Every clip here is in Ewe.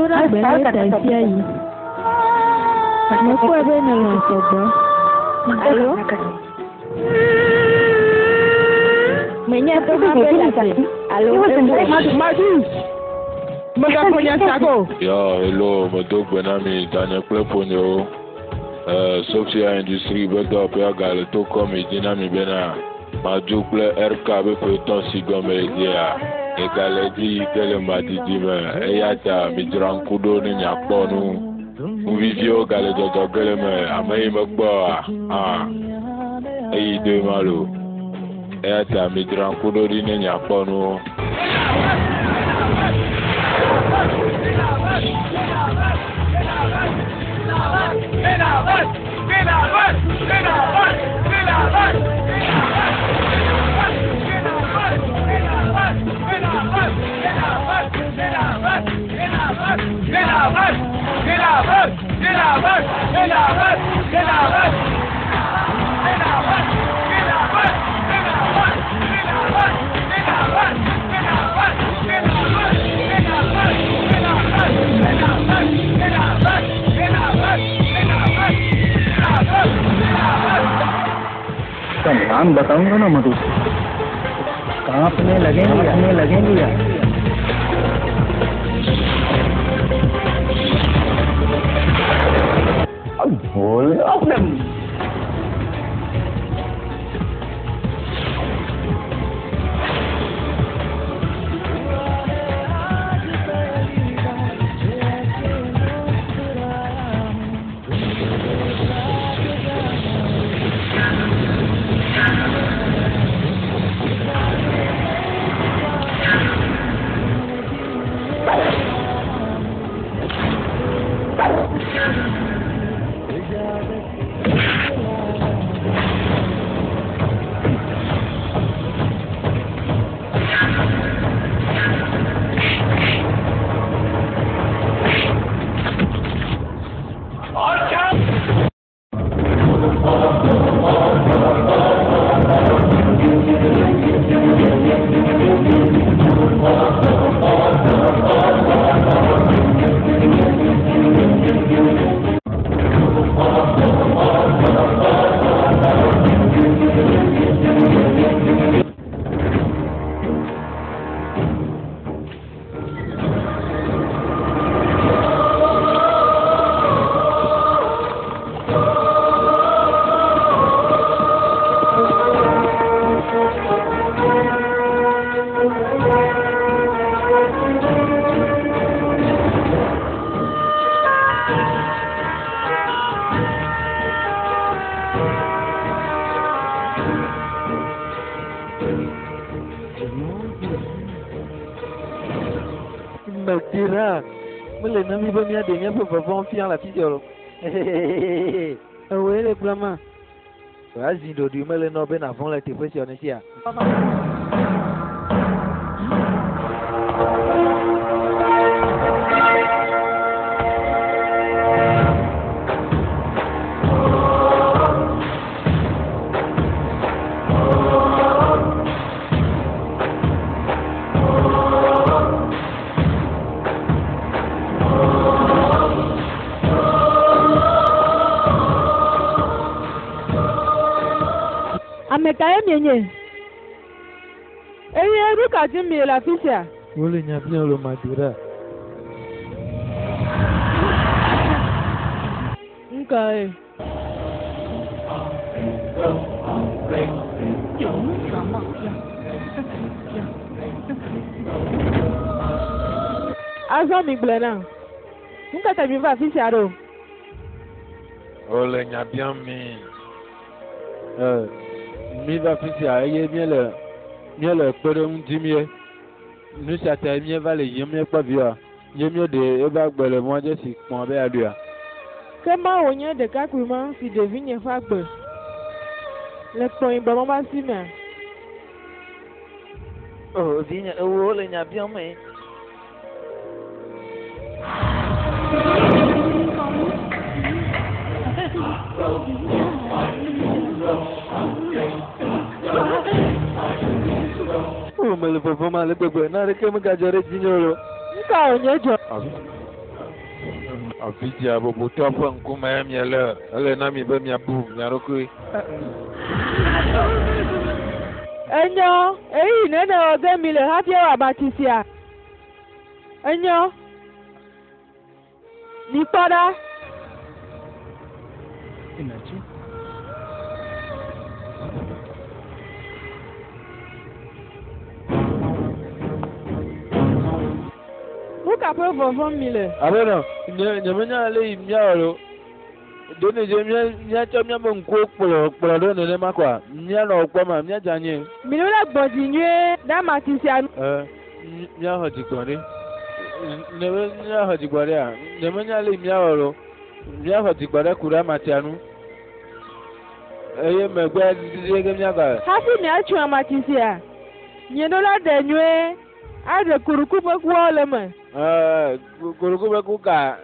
Medo ɖa gbe na ye ta ɣe sia ɣi. Mekpɔe be nèlɔ̃ sɔgbɔ. Alo? Menyae be hã be le agbe alo eku. Madu! Mègaƒo nya sia go o. Yo, hello, medo gbe na mi danye kple ƒonyewo. Eh, Sophia Industrie be dɔwɔƒea gale to kɔm yi dzi na mi bena Madu kple RK be ƒe etɔ̃ si gɔme dzea egale edzi yi ke le madidi me eya ta midzra ŋku ɖo ne miakpɔ nu. Nu viviwo gale dzɔdzɔ ge le me ame yi mekpɔ oa, ah, eyi doe ma lo. Eya ta midzra ŋku ɖo ɖi ne miakpɔ nuwo. का नाम बताऊंगा ना मधु कांपने लगेंगे कांपने लगेंगे यार। अब बोल अपने Madira, mele na mi be míaɖe míaƒe vɔvɔ̃ fia le afi sia o. Ewòe le gblɔm ma? Azi ɖoɖoe mele nɔ be nàvɔ̃ le teƒe sia ne sia. Ame kae mienye? Eye nu ka dim miele afi sia? Wole nya biam le Madira. Nu kae? Azɔ migblɔe nam. Nu ka ta mieva afi sia ɖo? Wole nya biam mi. Eh, míva afi sia eye míele míele kpeɖeŋu dim ye. Nu sia tae míeva le yiyim míekpɔ via ye míeɖe eƒe agbe le mɔdzi si kpɔm be yeaɖuia. Ke ma wònye ɖekakpui ma si ɖe vinye ƒe agbe le kpɔyibɔ ma ƒe asi mea? Oh, vinye, ewo wole nya biam me. Oh, mele vɔvɔ̃m ale gbegbe. Naneke megadzɔ ɖe dzinye o. Nu ka wònye dzɔ? Afi sia bubutɔ ƒe ŋkume miele. Ele na mi be miabu mia ɖokui. Enyo, ɣeyiɣi nene wɔ ge mile hafi awɔ amatsi sia? Enyo. Mikpɔ ɖa. Nu ka ƒe vɔvɔ̃m mile? Aƒenɔ, nye, nyemenya ale yi míawɔ ɖo. Ɖe nèdze mía, míatsɔ míaƒe ŋkuwo kplɔ, kplɔ ɖo nenema koa? Míanɔ wò kpɔm ma, míadze anyi. Miɖo ɖe gbɔ dzi nyuie ɖe amatsi sia nu. Ẽ, míaxɔ dzigbɔɖi. Ne be míaxɔ dzigbɔɖia, nyemenya ale yi míawɔ ɖo. Míaxɔ dzigbɔɖi ku ɖe amatsia nu. Eye megbe didi ge míava. Hafi miatso amatsi sia, mieɖo la ɖe nyuie aɖe koɖoku ƒe kuawo le eme. Ɛɛ, koɖoku ƒe ku ka?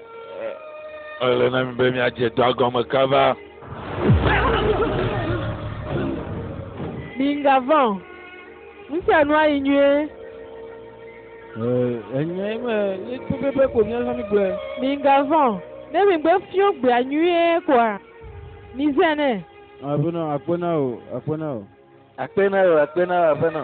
Ele na mi be miadze dɔa gɔme kaba. Migavɔ̃ o. Nu sia nu ayi nyuie. Ɛɛ, enyae me, nye pɛpɛpɛ ko míazɔ mi gblɔe. Migavɔ̃ o. Ne migbe fiɔ gbea nyuie koa, mizãe nɛ. Aƒenɔ, akpe na wò, akpe na wò. Akpe na wò, akpe na wò, aƒenɔ.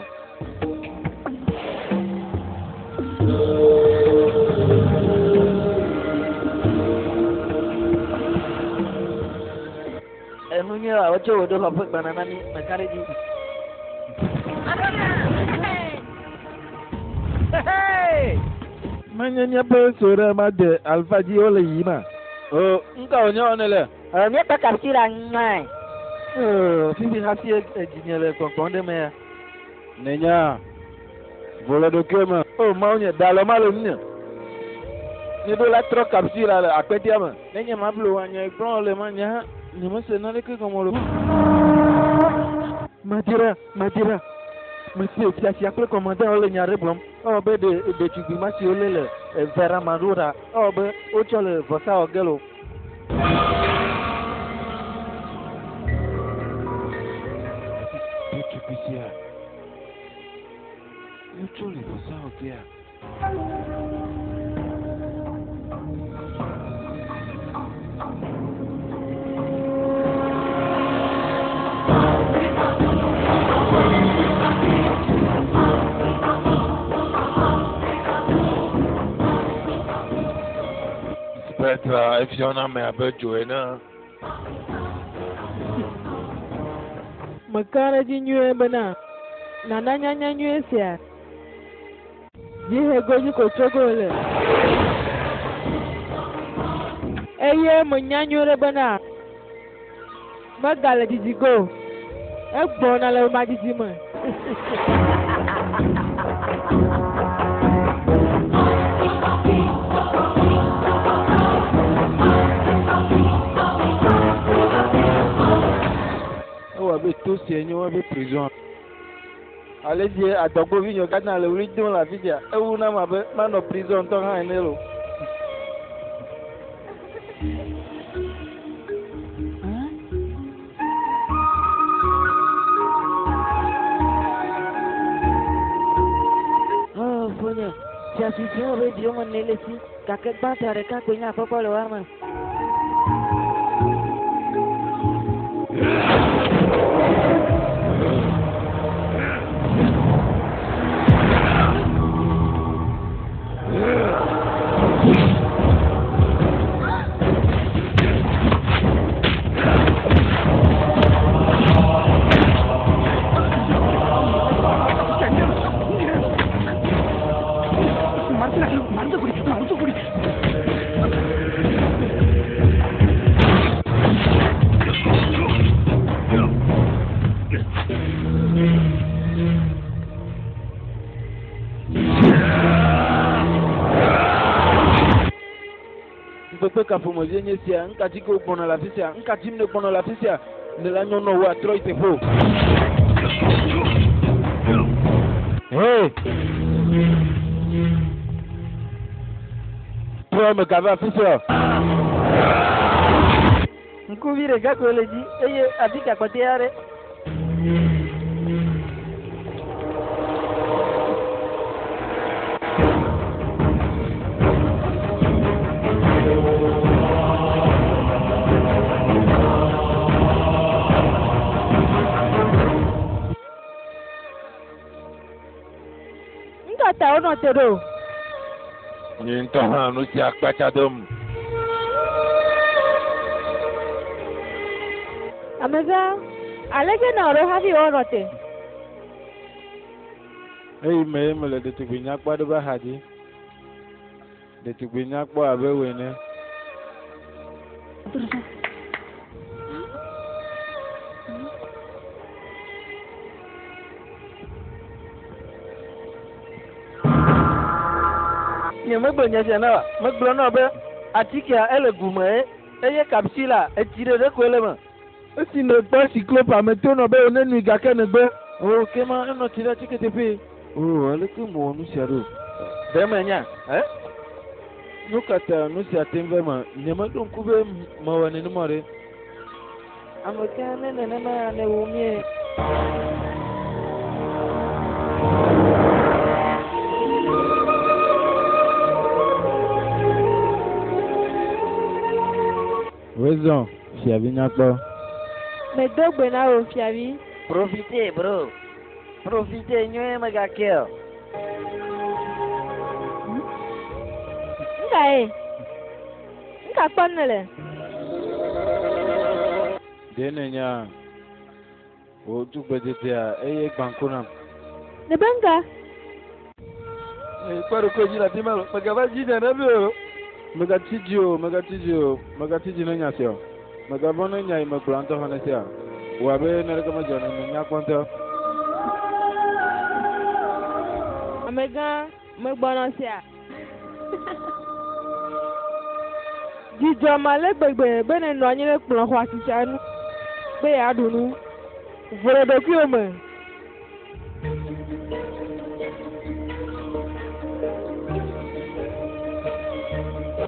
Enu nyuie wa wotsɔ wò ɖo xɔƒe gbana na mí, meka ɖe edzi. Menye míaƒe sore ma de alfa dzi wole yiyima? O, nuka wònye wɔm nèle? Míekpe kapsi ɖe anyigbae. Fifi hafi edzinye le gbɔgbɔm ɖe mea. Nènyaa? Vo le ɖokuiwò me. O Mawu nye, da alɔ ma le ŋunye. Míeɖo la trɔ kapsi la le akpetea me. Ne nye mable wò anya gblɔ le ma nye hã nyemese naneke gɔme o. Madira, Madira, mese fiafia kple kɔmandãwo le nya aɖe gblɔm. Ewɔ be ɖe ɖetugbui ma si wolé le Veramaɖo ɖa. Ewɔ be wotsɔ le vɔsa wɔ ge loo. Ɖetugbui sia, wotsɔ le vɔsa wɔ gea? Petra efiɔna ame abe dzo ene. Meka ɖe edzi nyuie bena nàna nyanya nyuie sia. Dziehe godzi ko tso ge wòle. Eye menya nyuie ɖe bena megale didi ge o. Egbɔna le madidi me. Ewɔ abe to sia nye woaƒe prison. Ale si adɔgbovinyewo katã le ɣli dom le afi sia, ewu nam abe manɔ prison ŋutɔ hã ene loo. Oh, fonye, fiasisi wo be viwo me ne le si, gake gbãtɔ ɖeka koe nye akpɔkpɔ le woa me. Ŋukpekpe ka ƒomevie nye esia? Nu ka dzi ge wogbɔna le afi sia? Nu ka dim nègbɔna le afi sia? Ne la nyɔ nɔ wò atrɔ yi teƒe o. Hey! Trɔ megava afi sia o. Ŋkuvi ɖeka koe le edzi eye afi ka kpɔtɔe aɖe. Nuka ta wonɔ te ɖo? Nye ŋutɔ hã nu sia kpatsa dom. Amegã, aleke nèwɔ ɖo hafi wonɔ te? Eyi me ye mele ɖetugbui nyakpɔ aɖe ƒe axa dzi. Ɖetugbui nyakpɔ abe wò ene. Nyemegblɔ nya sia na wòa? Megblɔ na wò be atikea ele gu me eye kapsula etsi ɖeɖe koe le eme. Esi nèkpɔ Cyclope meto nɔ be wònenui gake nègbe. O, ke ma enɔ tsi ɖe atike teƒee. O, aleke mewɔ nu sia ɖo? Ɖe menya, ɛ? Nu ka ta nu sia te ŋu va eme? Nyemeɖo ŋku be mewɔ nenema ɖe. Ame ka ne nenema nèwu mie? Wezɔ, fiavi nyakpɔ. Medo gbe na wò, fiavi. Profite, bro. Profite nyuie megake o. Nuka ye? Nuka kpɔm nèle? Ɖe nènya wò tugbedzedzea eye gbã ŋku nam? Nèbe nuka? Kpɔ ɖokuiwò dzi le afi ma lo. Mègava dzi nya na mí o. Mègatsi dzi o, mègatsi dzi o, mègatsi dzi ne nya sia o. Mègavɔ̃ ne nya yi megblɔ ŋutɔ hã nesia o. Wɔ abe naneke medzɔ nene nyakpɔ ŋutɔ. Amegã, megbɔna sia. Dzi dzɔm ale gbegbe be nènɔ anyi ɖe kplɔ̃ xɔasi sia ŋu be yeaɖu nu. Vo le ɖokuiwò me.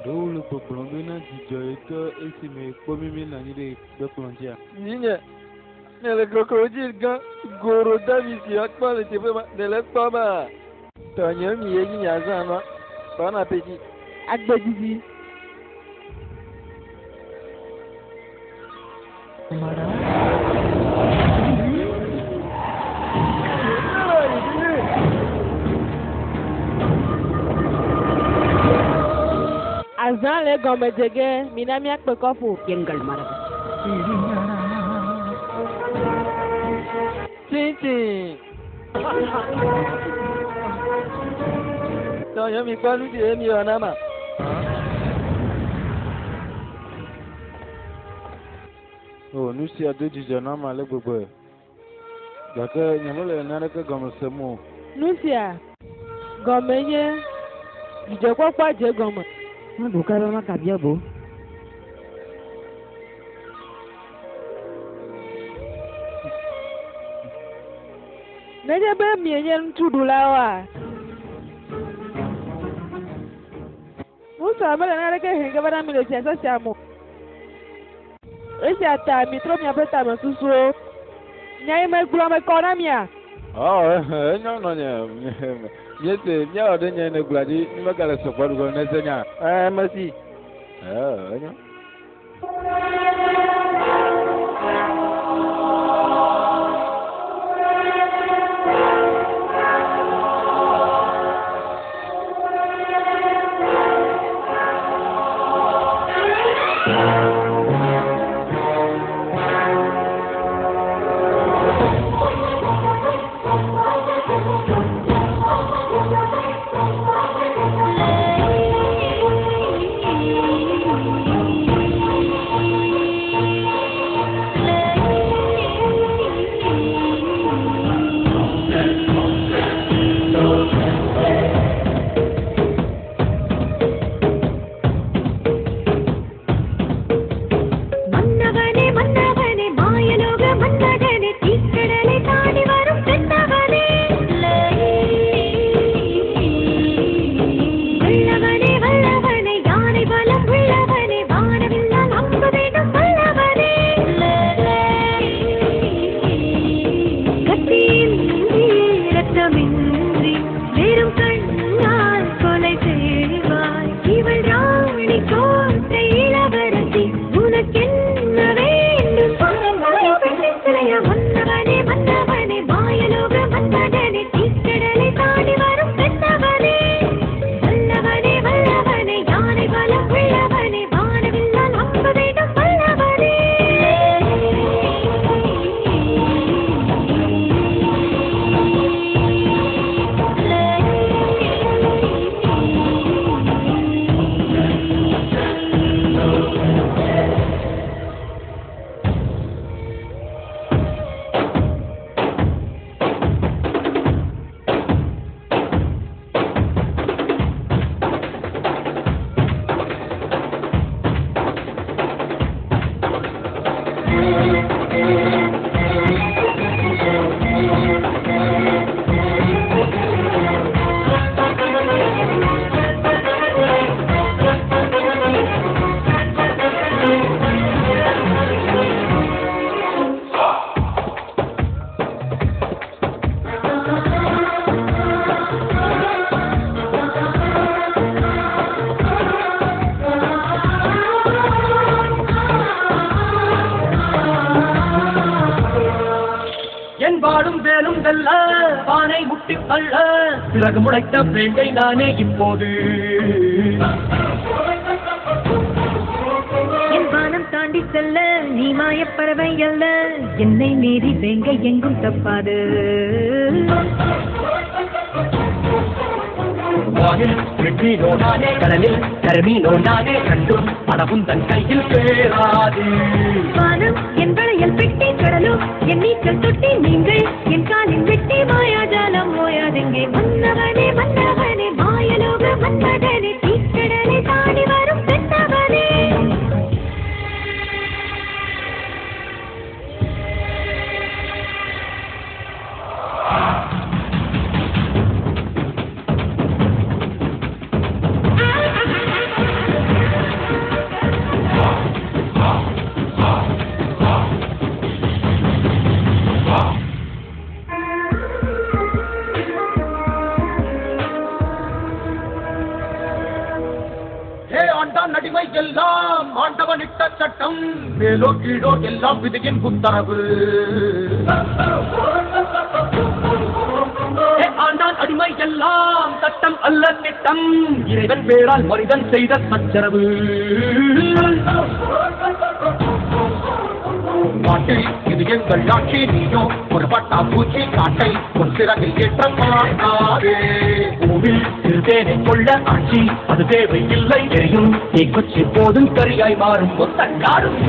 Ɖewo le gbɔgblɔm bena dzidzɔ yetɔ esime yekpɔ mí míenɔ anyi ɖe kpekplɔ̃ dzia? Vinye, nèle crocodile gã goro dami si akpɔ le teƒe ma, nèle ekpɔma? Tɔnye mi ye nyi azã nua. Bon appétit. Agbe didi. Azã le egɔme dze ge, mina míakpe kɔƒo. Tsitsi. Tɔnye mi kpɔ nu si ye mi wɔ na ma. O, nu sia do dzidzɔ nam ale gbegbe. Gake nyemele naneke gɔme sem o. Nu sia gɔme nye dzidzɔkpɔkpɔ dze egɔme. Maɖu kaba magabia bo. Nenye be mienye ŋutsuɖulawoa, ŋutsua mele naneke hem ge va na mi le fiase sia me o. Esia ta mitrɔ miaƒe tamesusuwo. Nya yi megblɔ mekɔ na mia? Ɔ, enyo nɔnye. Míese, míawɔ ɖe nya yi nègblɔa dzi. Mímegale sɔgbɔ ɖu ge o. Nèse nya? Ẽ, mesi. Ɛ, enyo. சிறகு முளைத்த வேங்கை நானே இப்போது. என் வானம் தாண்டி செல்ல நீ மாயப் பறவை அல்ல, என்னை மீறி வேங்கை எங்கும் தப்பாது. வானில் விண்மீனோ நானே, கடலில் கருமீனோ நானே, கண்டும் பணமும் தன் கையில் பேராது. வானம் என் வளையல் பெட்டி, கடலோ என் நீச்சல் தொட்டி, நீங்கள் என் காலின் வெட்டி, மாயாஜாலம் ஓயாதெங்கே. மன்னவனே மன்னவனே மாயலோக மன்மதனே, தீக்கடலை தாண்டி வரும் தென்னவனே. ஏ ஆண்டான் அடிமை எல்லாம் ஆண்டவன் இட்ட சட்டம், மேலோ கீழோ எல்லாம் விதியின் உத்தரவு. ஏ ஆண்டான் அடிமை எல்லாம் சட்டம் அல்ல திட்டம், இறைவன் பேரால் மனிதன் செய்த சச்சரவு. நாட்டில் இது எங்கள் ஆட்சி, நீயோ ஒரு பட்டா பூச்சி, காட்டை உன் சிறகில் ஏற்ற பார்க்காதே. பூவில் சிறுதேனை கொள்ள ஆட்சி அது தேவை இல்லை, எரியும் தீக்குச்சி போதும் கரியாய் மாறும் மொத்த காடும்.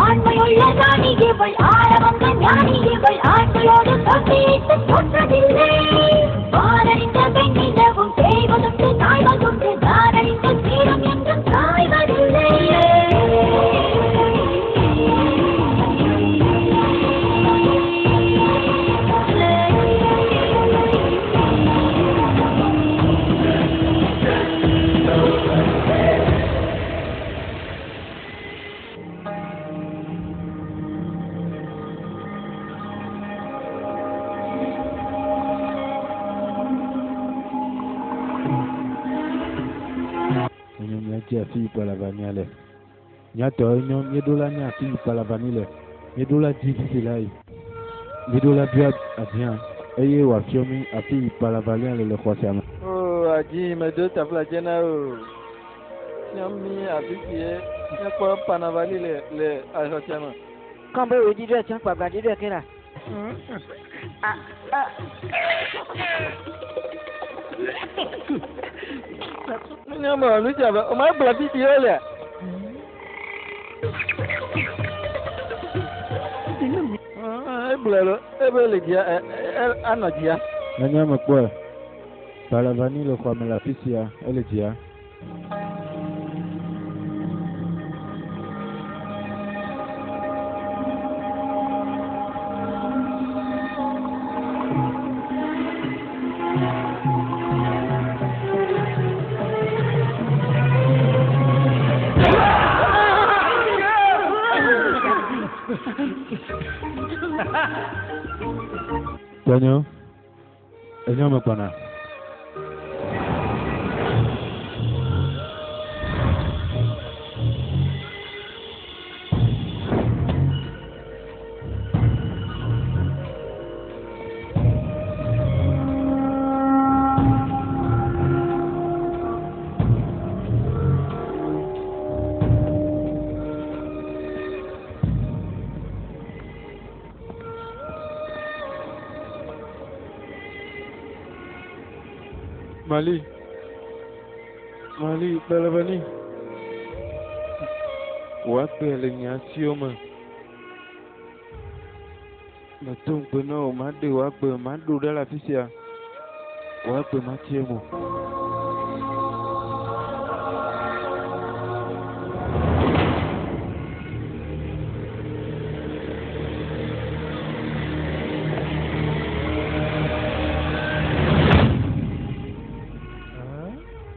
ஆண்மையுள்ள ராணி இவள், ஆள வந்த ஞானி இவள், ஆண்களோடு போட்டியிட்டு தோற்றதில்லை. வானறிந்த பெண்ணினவும் தேய்வதுண்டு தாய்வதுண்டு, தானறிந்த சீரம் என்றும் சாய்வதில்லை. Enyo míadzi afi yi Palavania le. Míatɔ enyo míeɖo la nye afi yi Palavani le. Míeɖo la dzi fifi la yi. Míeɖo la bia adia eye wòafiɔ mí afi yi Palavania le le xɔ sia me. O adi medo tafla dze na o. Fia mí afi si ye míakpɔ Panavali le le xɔ sia me. Kɔn be wò dzi ɖe tsã kpagba dzi ɖe ke la. Nunya me nu sia be o ma gblɔ fi si ye lea. Egblɔe lo, ebe le dzia, anɔ dzia. Enye mekpɔe. Palavani le xɔa me le afi sia, ele dzia. Tɔnyo, enyo megbɔna. Mali, Mali, Palavani. Wòagbe le nye asiwo me. Meto ŋugbe na wò, maɖe wò agbe, maɖo ɖe le afi sia. Wò agbe matsi eme o.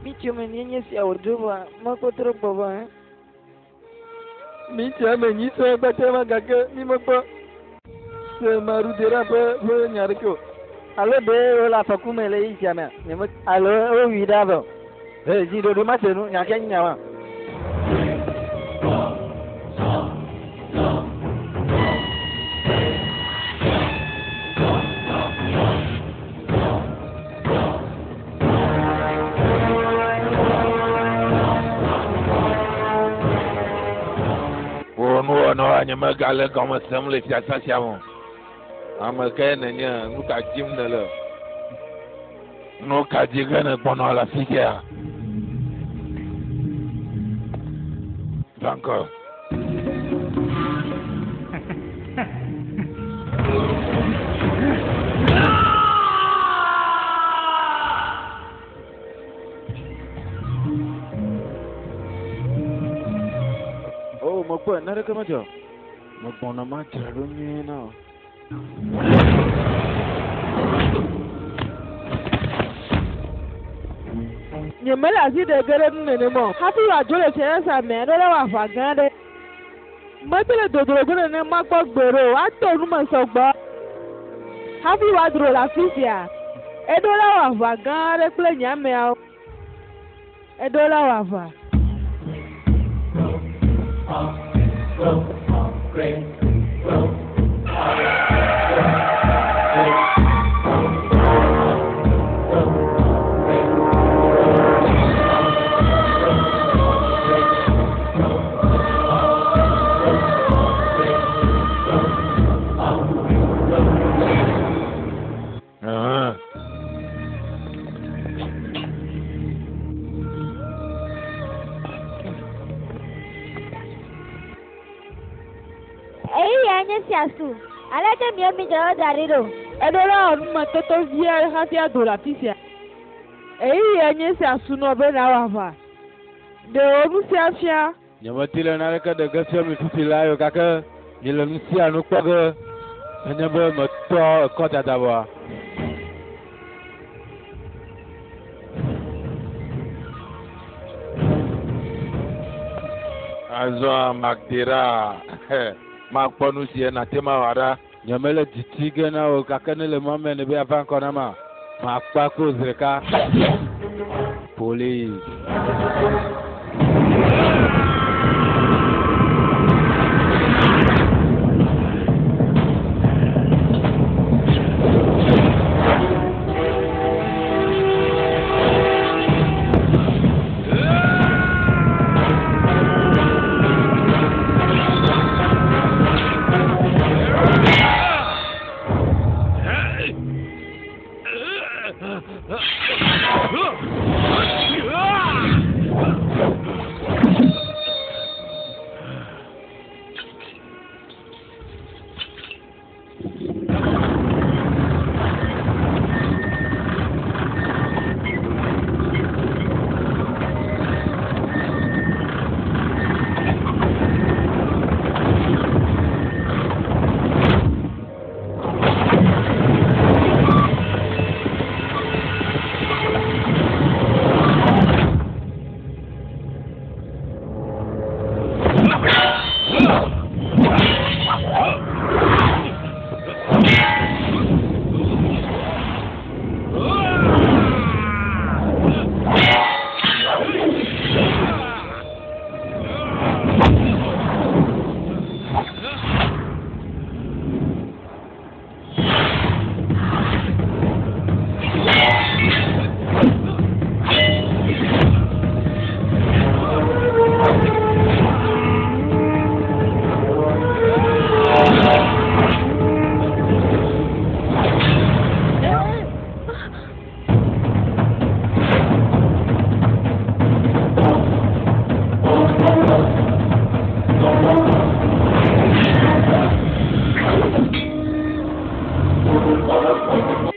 Mi tso me míenye sia wòdzo vɔa mekpɔ trɔ gbɔ vɔ hɛ. Mi tsi ame nyi sɔe kpete ma gake mi mekpɔ Nyemese Marudera ƒe ƒe nya aɖeke o. Alo ɖe wole afɔku me le ɣeyiɣi sia mea? Nyeme alo wowui ɖa vɔ. He, zi ɖoɖoe mase nu, nya kae nye nya ma? Wò nuwɔnawoa nyemegale gɔme sem le fiasã sia me o. Ame kae nènye? Nu ka dim nèle? Nu ka di ge nègbɔna le afi sia? Va ŋgɔ. Oh, mekpɔe, naneke medzɔ o. Megbɔna madzra ɖo nyuie na wò. Nyemele asi ɖe ge ɖe nu nenema o. Hafi wòadzo le fiasã mea, eɖo la wɔ aʋa gã aɖe. Mete le dodro ge nenema kpɔ gbeɖe o. Ato nu me sɔgbɔ hafi wòadro le afi sia. Eɖo la wɔ aʋa gã aɖe kple nye ameawo. Eɖo la wɔ aʋa. Ɣeyiɣia nye sia su. Aleke miwo midzra ɖo da ɖi ɖo? Eɖo la wɔ numetoto vi aɖe hafi ado le afi sia. Ɣeyiɣia nye sia su nɔ be nàwɔ aʋa. Ɖe wò nu sia fia? Nyemeti le naneke ɖe ge fia mi fifi laa o, gake miele nu sia nu kpɔ ge nenye be metɔ ekɔ dada vɔa. Azɔ Magdera, makpɔ nu si nàte ŋu awɔ ɖa. Nyemele dzi tsi ge na wò o, gake ne le mɔ me nèbe yeava ŋkɔ nama, makpa ko zi ɖeka. Police.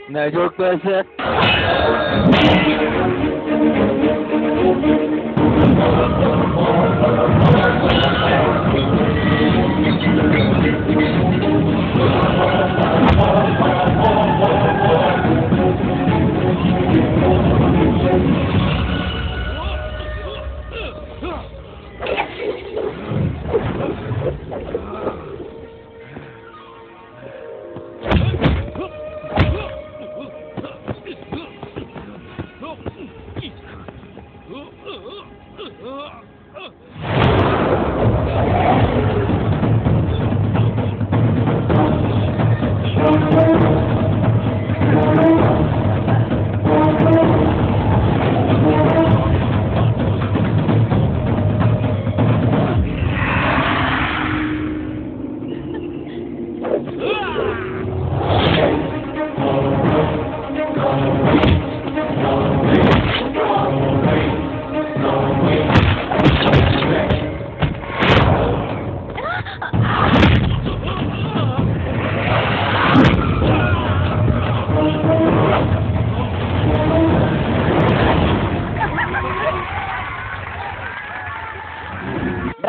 Nedzo kpe se.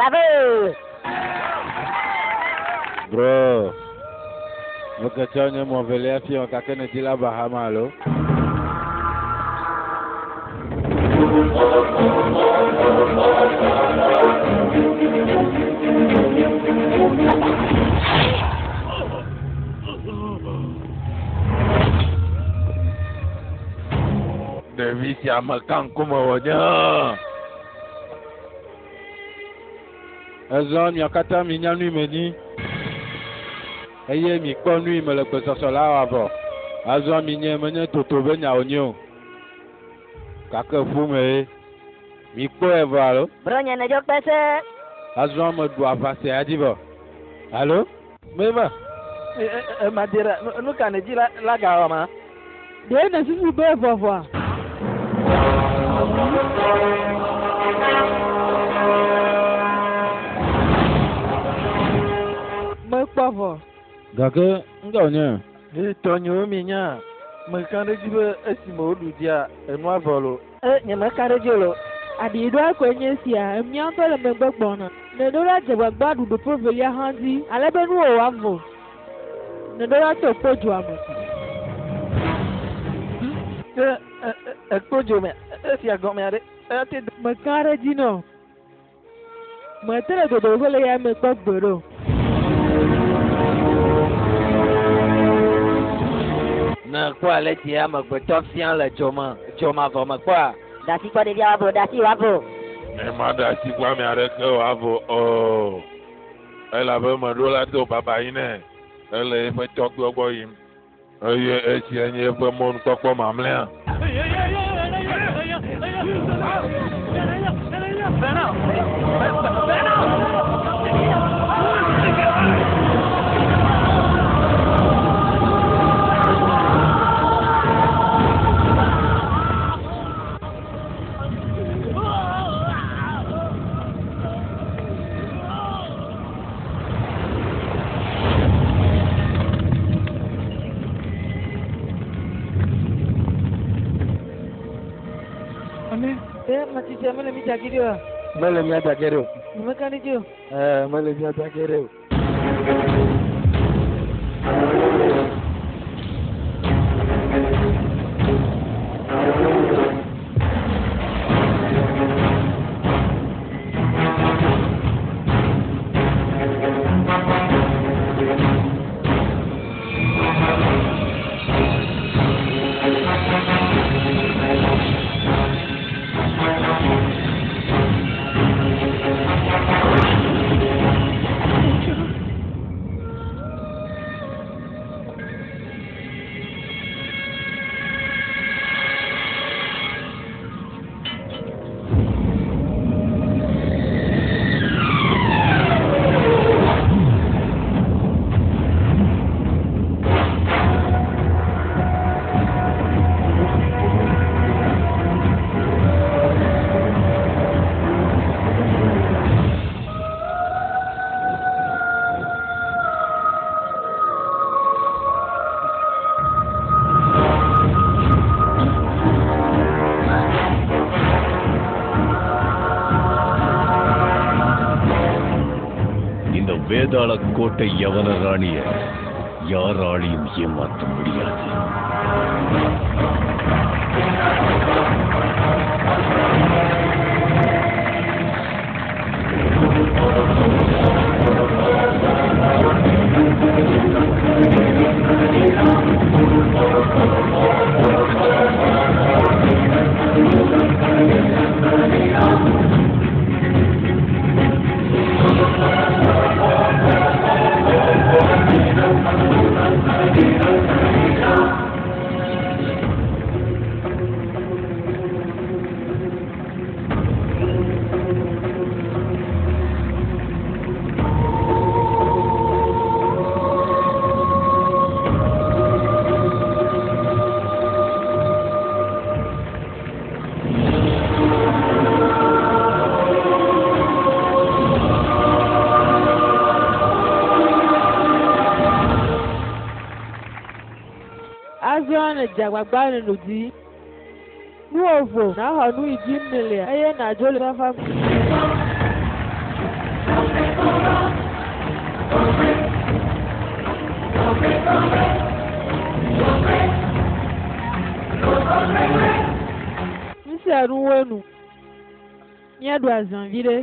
Bravo! Bro, meketsɔ nye mɔ velia fiɔ gake nèdi la Bahama alo? Ɖevi sia meka ŋkume wònye. Ezɔ miawo katã minya nu yi menyi eye mikpɔ nu yi mele gbesɔsɔ la wɔ vɔ. Azɔ minye menye toto be nya wònye o, gake ƒu me ye. Mikpɔe vɔ alo? Bro nye nedzo kpe se. Azɔ meɖu aʋa sia dzi vɔ alo? Mema, Madeira, nu ka nèdi la, la gawɔ ma? Ɖe nèsusu be vɔvɔa? Mekpɔ vɔ. Gake ŋka wònye? Ee, tɔnyewo minya, meka ɖe edzi be esime woɖu dzia, enua vɔ loo. E, nyemeka ɖe edzi o loo. Aɖiɖoa koe nye esia, emía ŋutɔ le megbe gbɔna. Nèɖo la dze gbagba aɖu ɖoƒe evelia hã dzi, ale be nuwò wòavo. Nèɖo la to kpodzoa me. Ke ekpodzo me, esia gɔmea ɖe, ate. Meka ɖe edzi nɛ o. Mete le dodo ge le ya me kpɔ gbeɖe o. Ne èkpɔ ale si amegbetɔ fia le dzo me, dzo mavɔ me kpɔa? Ɖe asi kpɔ ɖevia wòavo, ɖe asi wòavo. Nyemaɖe asi kpɔ ame aɖeke wòavo o, elabe meɖo la do baba yi nɛ hele eƒe tɔgbuiwo gbɔ yim, eye esia nye eƒe mɔnukpɔkpɔ mamlɛa. Ɖe matitsia mele mí dza ge ɖi oa? Mele mía dza ge ɖi o. Nyemeka ɖe edzi o. Ɛɛ, mele mía dza ge ɖi o. இந்த வேதாள கோட்டை யவன ராணிய யாராலையும் ஏமாற்ற முடியாது. Azɔ nèdze agbagba nèno dzi. Nuwò vo, nàxɔ nu yi dim nèlea eye nàdzo le fafa me. Nu sia nu wo nu. Míaɖu azã viɖe.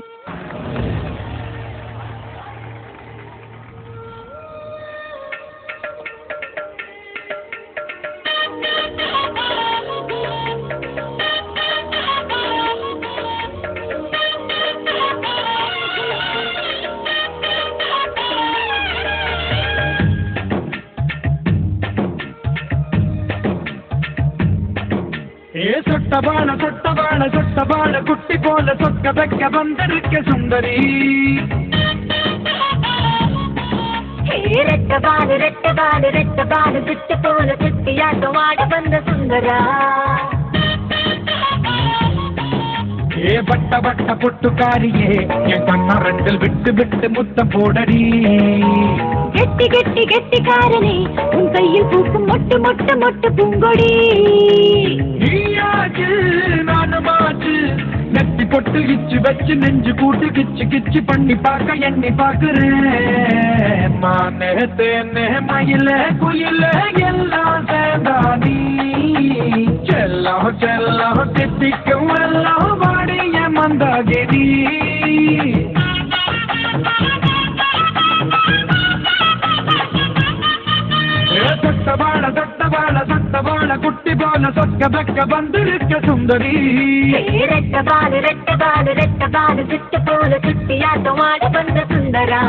ஏ சொட்ட பால சொட்ட பால சொட்ட பால குட்டி போல சொக்க வெக்க வந்திருக்க சுந்தரி. ரெட்ட பாலு ரெட்ட பாலு ரெட்ட பாலு சுட்டு போல சுட்டியாட்டம் ஆட வந்த சுந்தரா. ஏ வட்ட வட்ட பொட்டுக்காரியே என் கண்ணா ரெண்டில் விட்டு விட்டு முத்தம் போடடி. கெட்டி கெட்டி கெட்டிக்காரனே உன் கையில் பூக்கும் மொட்டு மொட்டு மொட்டு பூங்கொடி. நீயாச்சு நானுமாச்சு நெத்தி பொட்டு கிச்சு வச்சு நெஞ்சு கூட்டு கிச்சு கிச்சு பண்ணி பார்க்க எண்ணி பார்க்கிறேன். மானே தேனே மயிலே குயிலே எல்லாம் சேர்ந்தானி செல்லம் செல்லம் தித்திக்கும் எல்லாம் வாடிய மந்தாகினி. சொட்ட வாழ சொட்ட வாழ சொட்ட வாழ குட்டி போல சொக்க வெக்க வந்திருக்க சுந்தரி. ரெட்ட பாலு ரெட்ட பாலு ரெட்ட பாலு சுட்டு போல சுட்டியாட்டம் ஆட வந்த சுந்தரா.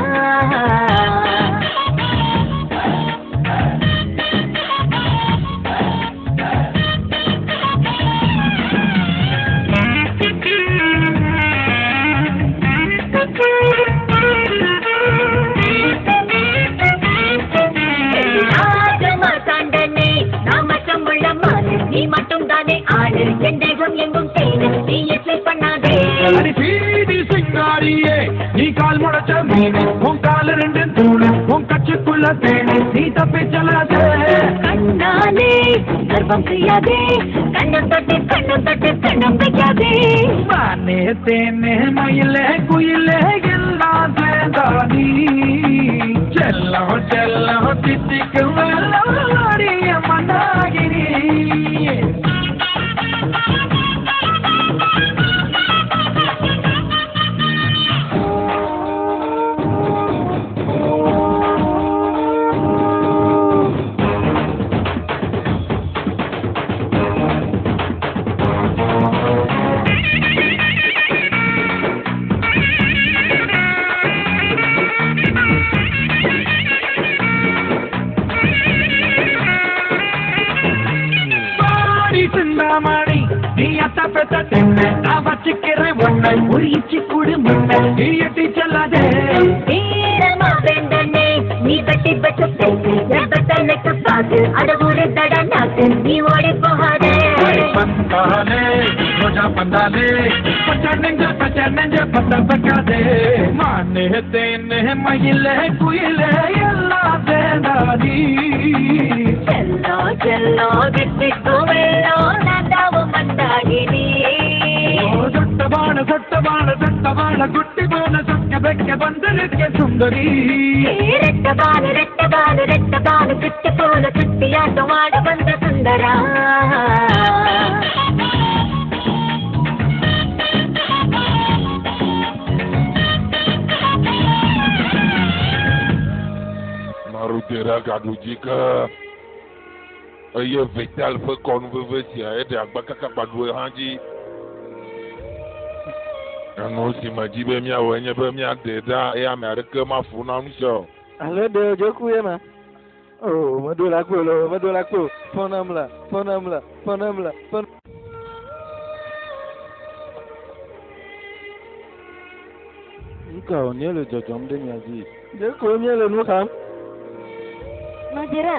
நீ மட்டும் தானே ஆளு, என் தேகம் எங்கும் தேனு, நீ எஸ்லை பண்ணாதே. அடி பீடி சிங்காரியே நீ கால் முளைச்ச மீனு, உன் காலு ரெண்டு தூணு, உன் கட்சிக்குள்ள தேனு, நீ தப்பிச்சலாதே. கண்ணாலே கர்ப்பம் செய்யாதே, கண்ணம் தொட்டு கண்ணம் தொட்டு கண்ணம் வைக்காதே. மானே தேனே மயிலே குயிலே எல்லாம் சேர்ந்தானி செல்லம் செல்லம் தித்திக்கும் வெள்ளம் அடிய மந்தாகினி. சிந்தாமணி நீ அத்த பெத்த தென்ன நான் வச்சுக்கிறேன் உன்னை, ஒரு இச்சி குடு முன்ன நீ எட்டி செல்லாதே. வீரமா வேண்டனே நீ வெட்டி வச்ச பேக்கு, என் பெத்தலுக்கு பாக்கு, அடவுரு தட நாக்கு, நீ ஓடி போகாதே. பந்தாலே ரோஜா பந்தாலே பச்சை நெஞ்ச பச்சை நெஞ்ச பத்த வைக்காதே. மானே தேனே மயிலே குயிலே எல்லாம் சேர்ந்தாதி. செல்லோ செல்லோ தித்திக்கும் வெள்ளம் நான் தாவும் மந்தாகினி. சொட்ட வாழ சொட்ட வாழ சொட்ட வாழ குட்டி போல சொக்க வைக்க வந்திருக்க சுந்தரி. ரெட்ட பாலு ரெட்ட பாலு ரெட்ட பாலு குட்டி போல சுட்டியாட்டம் ஆட வந்த Sundara. Marudera gaɖu dzi ke eye Vetal ƒe kɔnu veve sia eɖe agba kaka gbaɖu hã dzi. Enu si me dzi be míawɔ enye be míaɖe ɖa eye ame aɖeke mafu na nu sia o. Ale ɖe wòdzo ku ye ma? Oh, meɖo la kpo lo, meɖo la kpo. Fɔnam la, fɔnam la, fɔnam la, fɔn. Nu ka wònye le dzɔdzɔm ɖe mia dzi? Ɖe ko míele nu xam. Madera,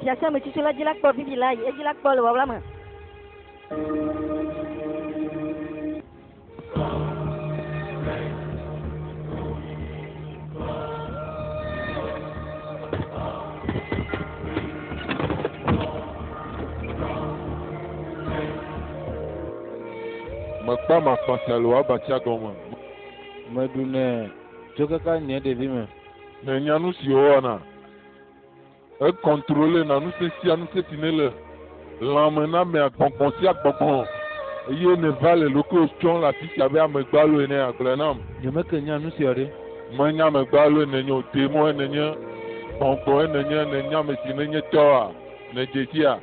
fiase me tsitsi la dzi la kpɔ vivi la yi edzi la kpɔ le wawla me. Mekpɔ amakpasa le wò abatsia gɔme. Meɖunɛ tso kaka nye ɖevime. Nènya nu si wowɔna? Econtrôler na ŋusẽ sia ŋusẽ si ne le lãme na amea, gbɔgbɔ sia gbɔgbɔ. Eye nèva le ɖokuiwò tsɔm le afi sia abe ame gbalo enea, gblɔe nam. Nyemeke nya nu sia ɖe. Menye ame gbaloe nènye o, demɔe nènye, gbɔgbɔe nènye, nènye ame si nenye tɔa, nèdze sia?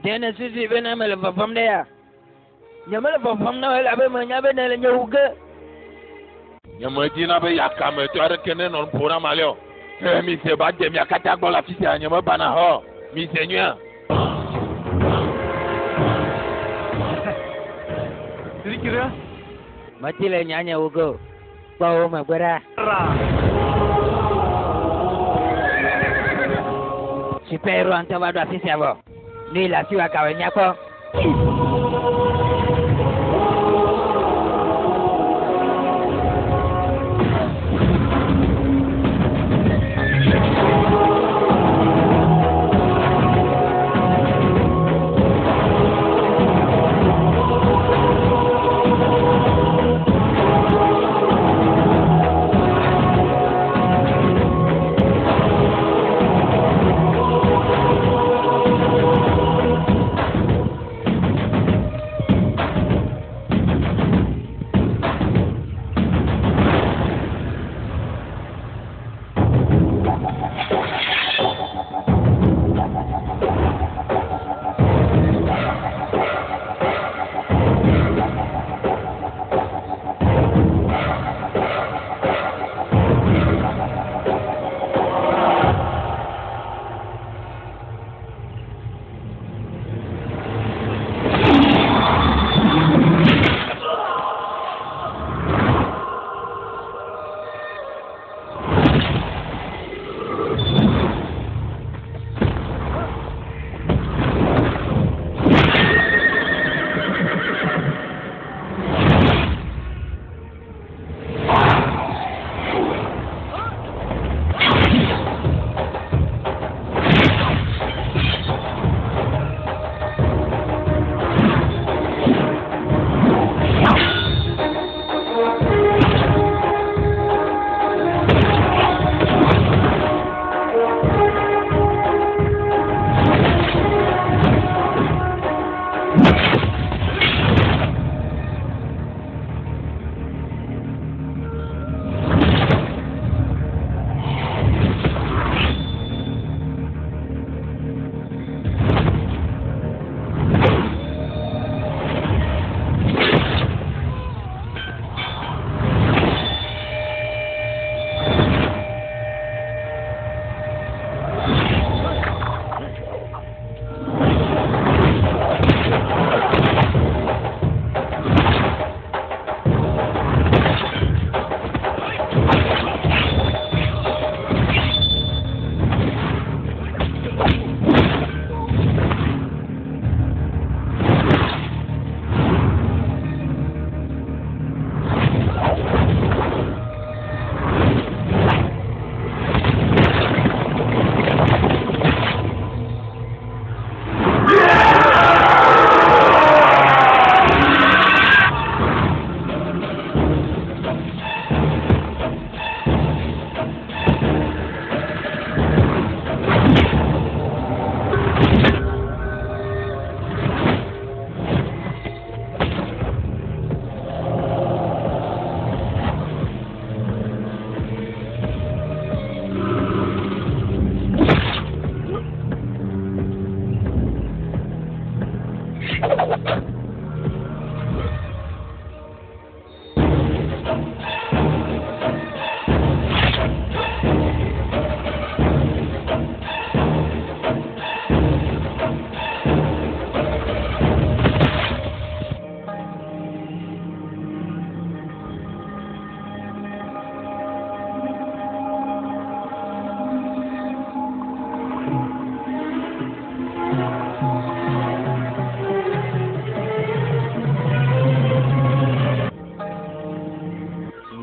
Ɖe nèsusui bena mele vɔvɔ̃m ɖe ya? Nyemele vɔvɔ̃m na wò elabe menya be nèle nye wu ge. Nyemedina be yakametɔ aɖeke nenɔ nu ƒom nam alea o. Ke mise va de mia katã gbɔ le afi sia, nyemebana hã o. Mise nyuia. Meti le nyanye wu ge o. Kpɔ wo megbe ɖa. Super-héros ŋutɔ va ɖo afi sia vɔ. Nu yi le asiwò akawɔe míakpɔ.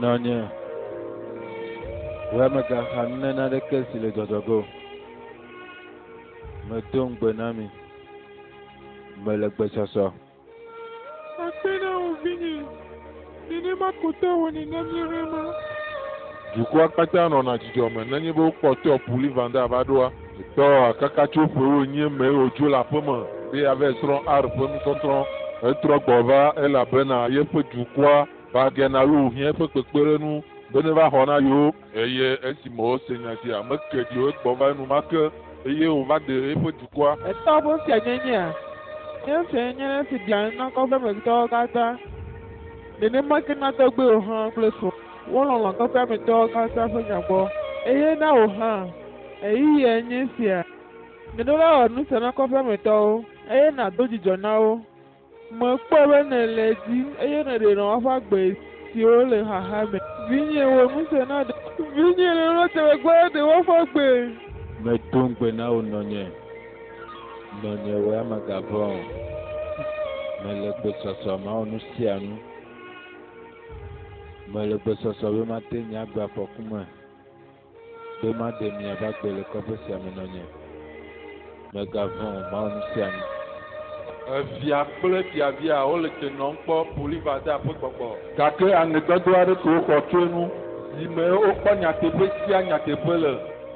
Nɔnye, wò mègaxa nu ne naneke si le dzɔdzɔ ge o. Medo ŋugbe na mi. Mele gbesɔsɔ. Akpe na wò vinye. Nenema ko tɔwò nena míeʋe ma. Dukɔa katã nɔna dzidzɔ me nenye be wokpɔ tɔ Pulivanda va ɖoa. Tɔ kaka tso ƒe wuienyi mee wòdzo le aƒeme be yeava srɔ̃ art ƒe nusɔsrɔ̃. Etrɔ gbɔ va elabena yeƒe dukɔa Bagenalu hiã eƒe kpekpeɖeŋu be neva xɔ na yewo. Eye esime wose nya sia, meke ɖi o, egbɔ va enumake eye wòva ɖe eƒe dukɔa. Etɔ ƒe fianyenyea nye fianyenye ɖe si ɖia nu na kɔƒemetɔwo katã. Nenema ke na tɔgbuiwò hã kple srɔ̃ wolɔlɔ̃ kɔƒeametɔwo katã ƒe nya gbɔ. Eye na wò hã, ɣeyiɣiae nye esia. Nèɖo la wɔ nu sia na kɔƒeametɔwo eye nàdo dzidzɔ na wo. Mekpɔe be nèle edzi eye nèɖe nɔ woƒe agbe siwo le xaxa me. Vinye, wɔ nu sia na ɖe. Vinye, nèɖo teƒe gbɔ ɖe woƒe agbe. Medo ŋugbe na wò nɔnye, nɔnye wò ya mègavɔ̃ o. Mele gbesɔsɔ mawɔ nu sia nu. Mele gbesɔsɔ be made nye agbe afɔku me. Be maɖe miaƒe agbe le kɔƒe sia me nɔnye. Mègavɔ̃ o, mawɔ nu sia nu. Evia kple fiavia wole te nɔm kpɔ Pulivada ƒe gbɔgbɔ. Gake aŋedɔdɔ aɖe ko woxɔ tso enu si me wokpɔ nyateƒe sia nyateƒe le.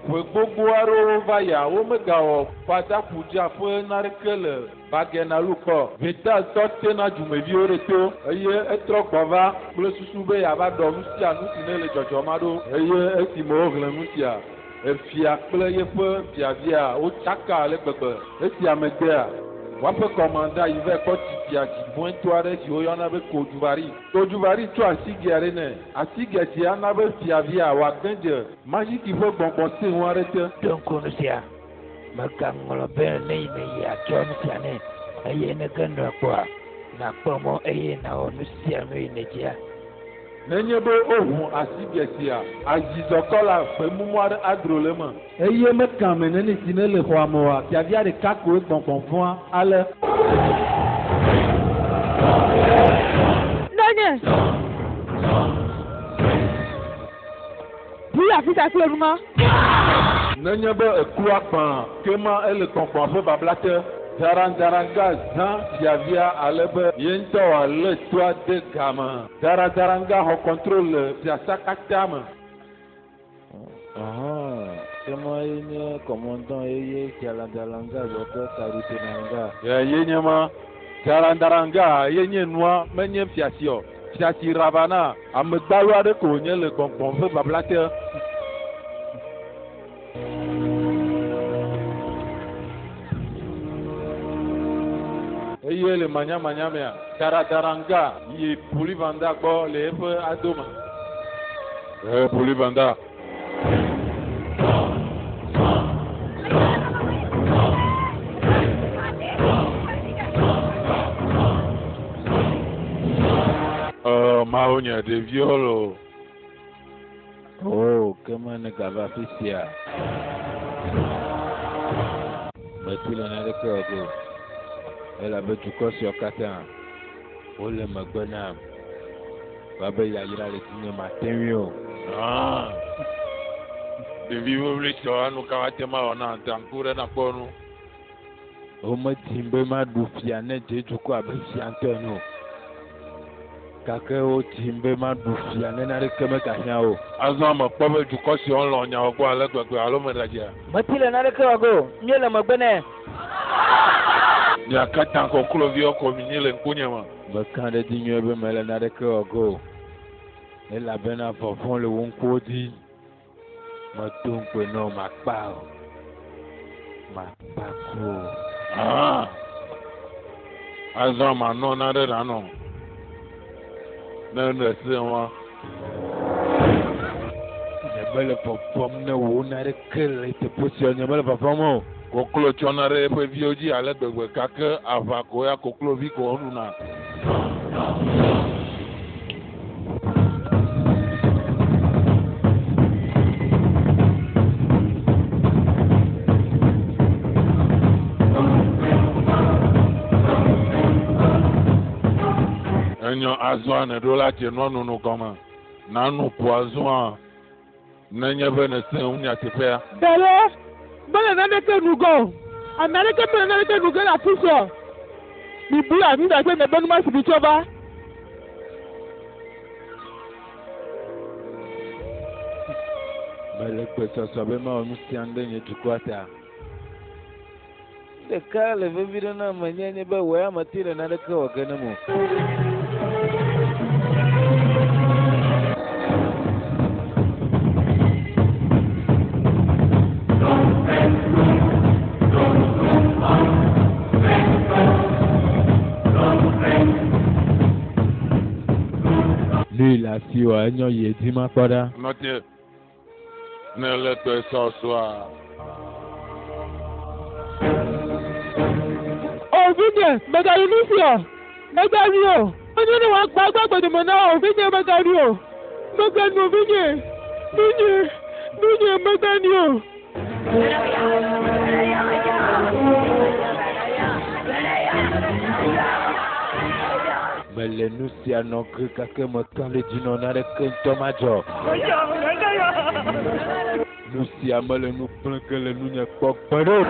Ƒe gbogbo aɖewo va yia, womegawɔ Fada-Puja ƒe naneke le Bagenalu kpɔ. Vital tɔ te na dumeviwo ɖe to eye etrɔ gbɔ va kple susu be yeava ɖɔ nu sia nu si ne le dzɔdzɔm aɖo. Eye esime woxlẽ nu sia, efia kple yeƒe fiavia wotsaka ale gbegbe. Esia megbea, woaƒe kɔmanda yi vae kpɔ tsitsia dzigbɔ̃etɔ aɖe si woyɔna be Kodzuvari. Kodzuvari tsɔ asigɛ aɖe nɛ. Asigɛ sia na be fiavia wòage dze maziki ƒe gbɔgbɔ sẽŋu aɖe te. Ɖo ŋku nu sia. Mègaŋlɔ be ne yi nèyi atsɔ nu sia nɛ, eye ne ge nɔe kpɔa, nàkpɔ mɔ eye nàwɔ nu sia nu yi nèdzia. Nenye be woʋu asigɛ sia, azizɔkɔla gbemumu aɖe adro le eme. Eye meka ame neni si nele xɔa me oa, fiavia ɖeka koe gbɔgbɔ vɔ̃a ale. Nɔnye! Bu yi afi sia kple nu ma. Nenye be èku akpã, ke ma ele gbɔgbɔa ƒe babla te. Darandaranga zã fiavia ale be ye ŋutɔ wòalé toa de game. Darandaranga xɔ kɔntrol le fiasa katã me. Ahan, ke ma ye nye kɔmɔndɔn eye Darandaranga zɔ kple Karutenanga. Ye nye ma. Darandaranga ye nye nua, menye fiasi o. Fiasi Ravana, ame gbalo aɖe ko wònye le gbɔgbɔ ƒe babla te. Eye le manyamanya mea, Daradaranga yi Pulivanda gbɔ le eƒe ado me. Ee, Pulivanda. Mawu nye ɖeviwo loo. Oo, ke ma ne gava afi sia. Meti le naneke wɔ ge o. Elabe dukɔ siawo katã wole megbe nam. Va be yayra le dzinye mate ŋui o. Ah, ɖevi wuwlui siawo nu ka woate ŋu awɔ na da ŋku ɖe nakpɔ nu? Womedim be maɖu fia ne dze dukɔ abe fia ŋutɔ ene o. Gake wodim be maɖu fia ne naneke megahiã o. Azɔ mekpɔ be dukɔ siawo lɔ̃ nyawo gbɔ ale gbegbe alo meɖadzea? Meti le naneke wɔ ge o. Míele megbe nɛ. Mia katã kokloviwo ko minyi le ŋkunye me. Meka ɖe edzi nyuie be mele naneke wɔ ge o, elabena vɔvɔ̃ le wò ŋkuwo dzi. Medo ŋukpe na wò makpa o, makpa ku o. Ah! Azɔ manɔ naɖe nanɔ ne nèse wa. Nyemele vɔvɔ̃m ne wò naneke le teƒe sia o, nyemele vɔvɔ̃m o. Koklo tsɔna ɖe eƒe viwo dzi ale gbegbe gake aʋa ko ya koklovi ko woɖuna. Enyo azɔa nèɖo la dze nua nono gɔme. Nano ƒua zɔa. Nenye be nèse ŋu nyateƒea. Ɖe mele naneke nu ge o. Ame aɖeke mele naneke nu ge le afi sia o. Mibu afi sia kple miaƒe numa si mitsɔ va. Mele gbesɔsɔ be mawɔ nu sia nu ɖe nye dukɔa ta. Nu ɖeka le vevi ɖe na menye nye be wò ya mète le naneke wɔ ge nam o. Nui le asiwòa, enyo yi edzi makpɔ ɖa. Nɔte, ne le gbesɔsɔa. O vinye, mègaɖu nu sia o! Mègaɖui o! Menyo ne wòagbã eƒe agbedome na wò o, vinye, mègaɖui o! Mègano o, vinye! Vinye, vinye, mèganoe o! Mele nu sia nɔ ge gake meka ɖe edzi nɔ naneke ŋutɔ madzɔ. Nu sia mele nu gblẽ ge le nunye kpɔ gbeɖe o.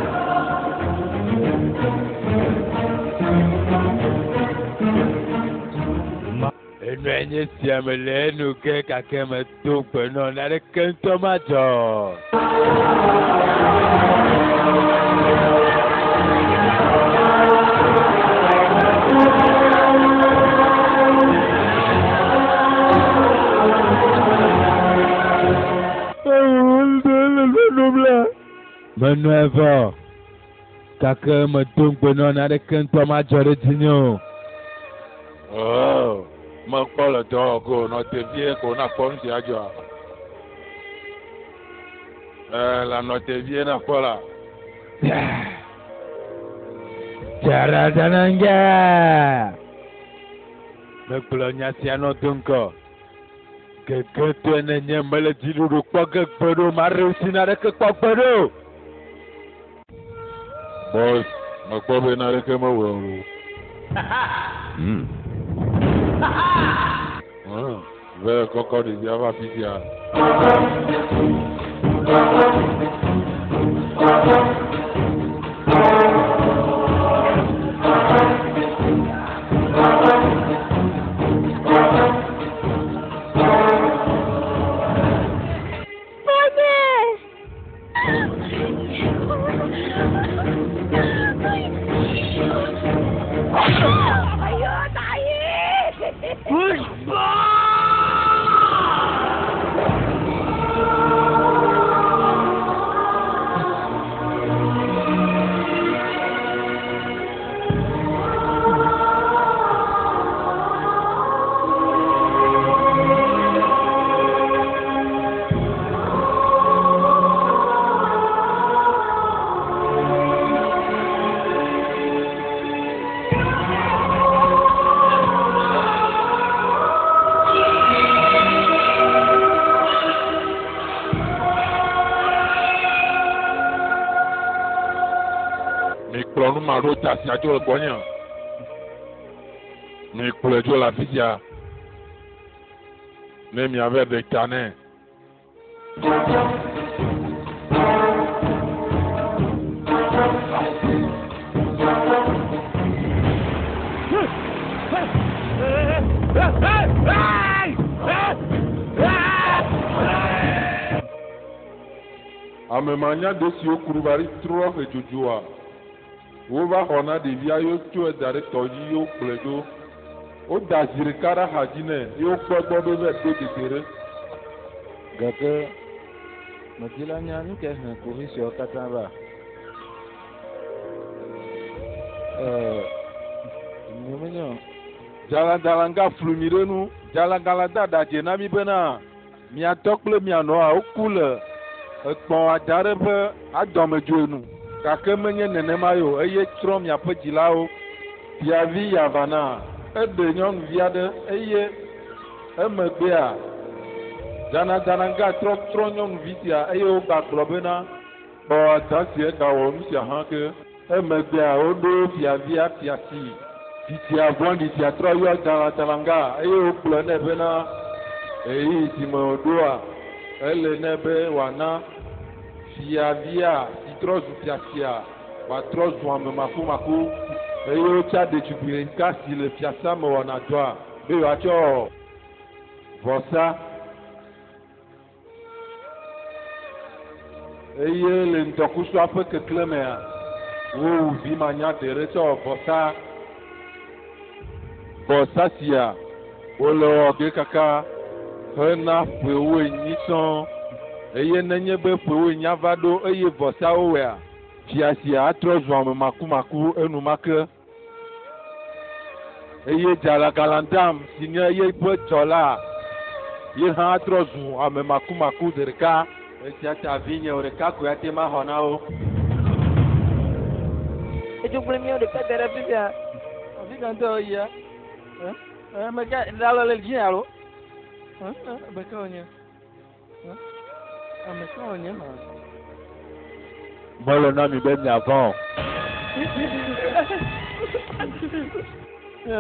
Enɔe nye sia mele enu ge gake medo gbe nɔ naneke ŋutɔ madzɔ. Menɔe vɔ, gake medo ŋugbe nɔ naneke ŋutɔ madzɔ ɖe dzinye o. Oh, mekpɔ le dɔ wɔ ge o, nɔ te vie ko nakpɔ nu si adzɔa. Ee, la nɔ te vie nakpɔ la. Dzaradananga! Megblɔ nya sia nɔ do ŋgɔ. Gegetɔe nenye mele dziɖuɖu kpɔ ge gbeɖe o, maɖe ŋuti naneke kpɔ gbeɖe o. Boss, mekpɔ be naneke mewɔe o. Ve kɔkɔ ɖevia va afi sia. Mikplɔ nu ma ɖo ta sia dzo le gbɔnye. Mikplɔe dzo le afi sia ne miava ɖe ta nɛ. Ame manyado siwo ku ɖo va ɖi trɔ he dzodzoa, wova xɔ na ɖevia ye wotsɔe da ɖe tɔ dzi ye wokplɔe ɖo. Woda zi ɖeka ɖe axa dzi nɛ ye wokpɔ egbɔ be eva ɖo dede ɖe. Gake medi la nya nu kae he kuxi siawo katã va? Ee, nyemenya o. Jalãdalãga flu mi ɖe nu. Jalãgalã de aɖadze na mi bena mia tɔ kple mia nɔa woku le ekpɔ̃ ada ɖe ƒe adɔmedzoe nu. Gake menye nenemae o, eye tsrɔ̃ miaƒe dzilawo. Fiavi Yavana eɖe nyɔnuvi aɖe eye emegbea Janadanaga trɔ trɔ nyɔnuvi sia eye wogagblɔ bena. Kpɔ ada si egawɔ nu sia hã ke. Emegbea woɖo fiavia fia si fifia vɔ̃ɖi sia trɔ yɔ Janadanaga eye wogblɔ nɛ bena ɣeyiɣi si me wòɖoa, ele nɛ be wòana fiavia si trɔ zu fia sia wòatrɔ zu ame makumaku, eye wotsa ɖetugbui ɖeka si le fiasã me wɔna dɔa be yewoatsɔ wɔ vɔsa. Eye le ŋdɔkusua ƒe keklẽmea, wowu vi manyaɖe ɖe tsɔ wɔ vɔsa. Vɔsa sia wole wɔ ge kaka hena ƒe wuienyi sɔŋ. Eye nenye be ƒe wuienyi ava ɖo eye vɔsawo wɔea, fia sia atrɔ zu ame makumaku enumake. Eye Jalagalandam si nye yeƒe dzɔla, ye hã atrɔ zu ame makumaku zi ɖeka. Esia ta vinye wò ɖeka koe ate ŋu axɔ na wo. Etso gblẽ míawo ɖeka da ɖe afi sia. Afi ka ŋutɔ yia? Ame ka ɖe alɔ le dzi alo? Ame ka wònye? Ame ka wònye ma? Mele na mi be miavɔ̃ o.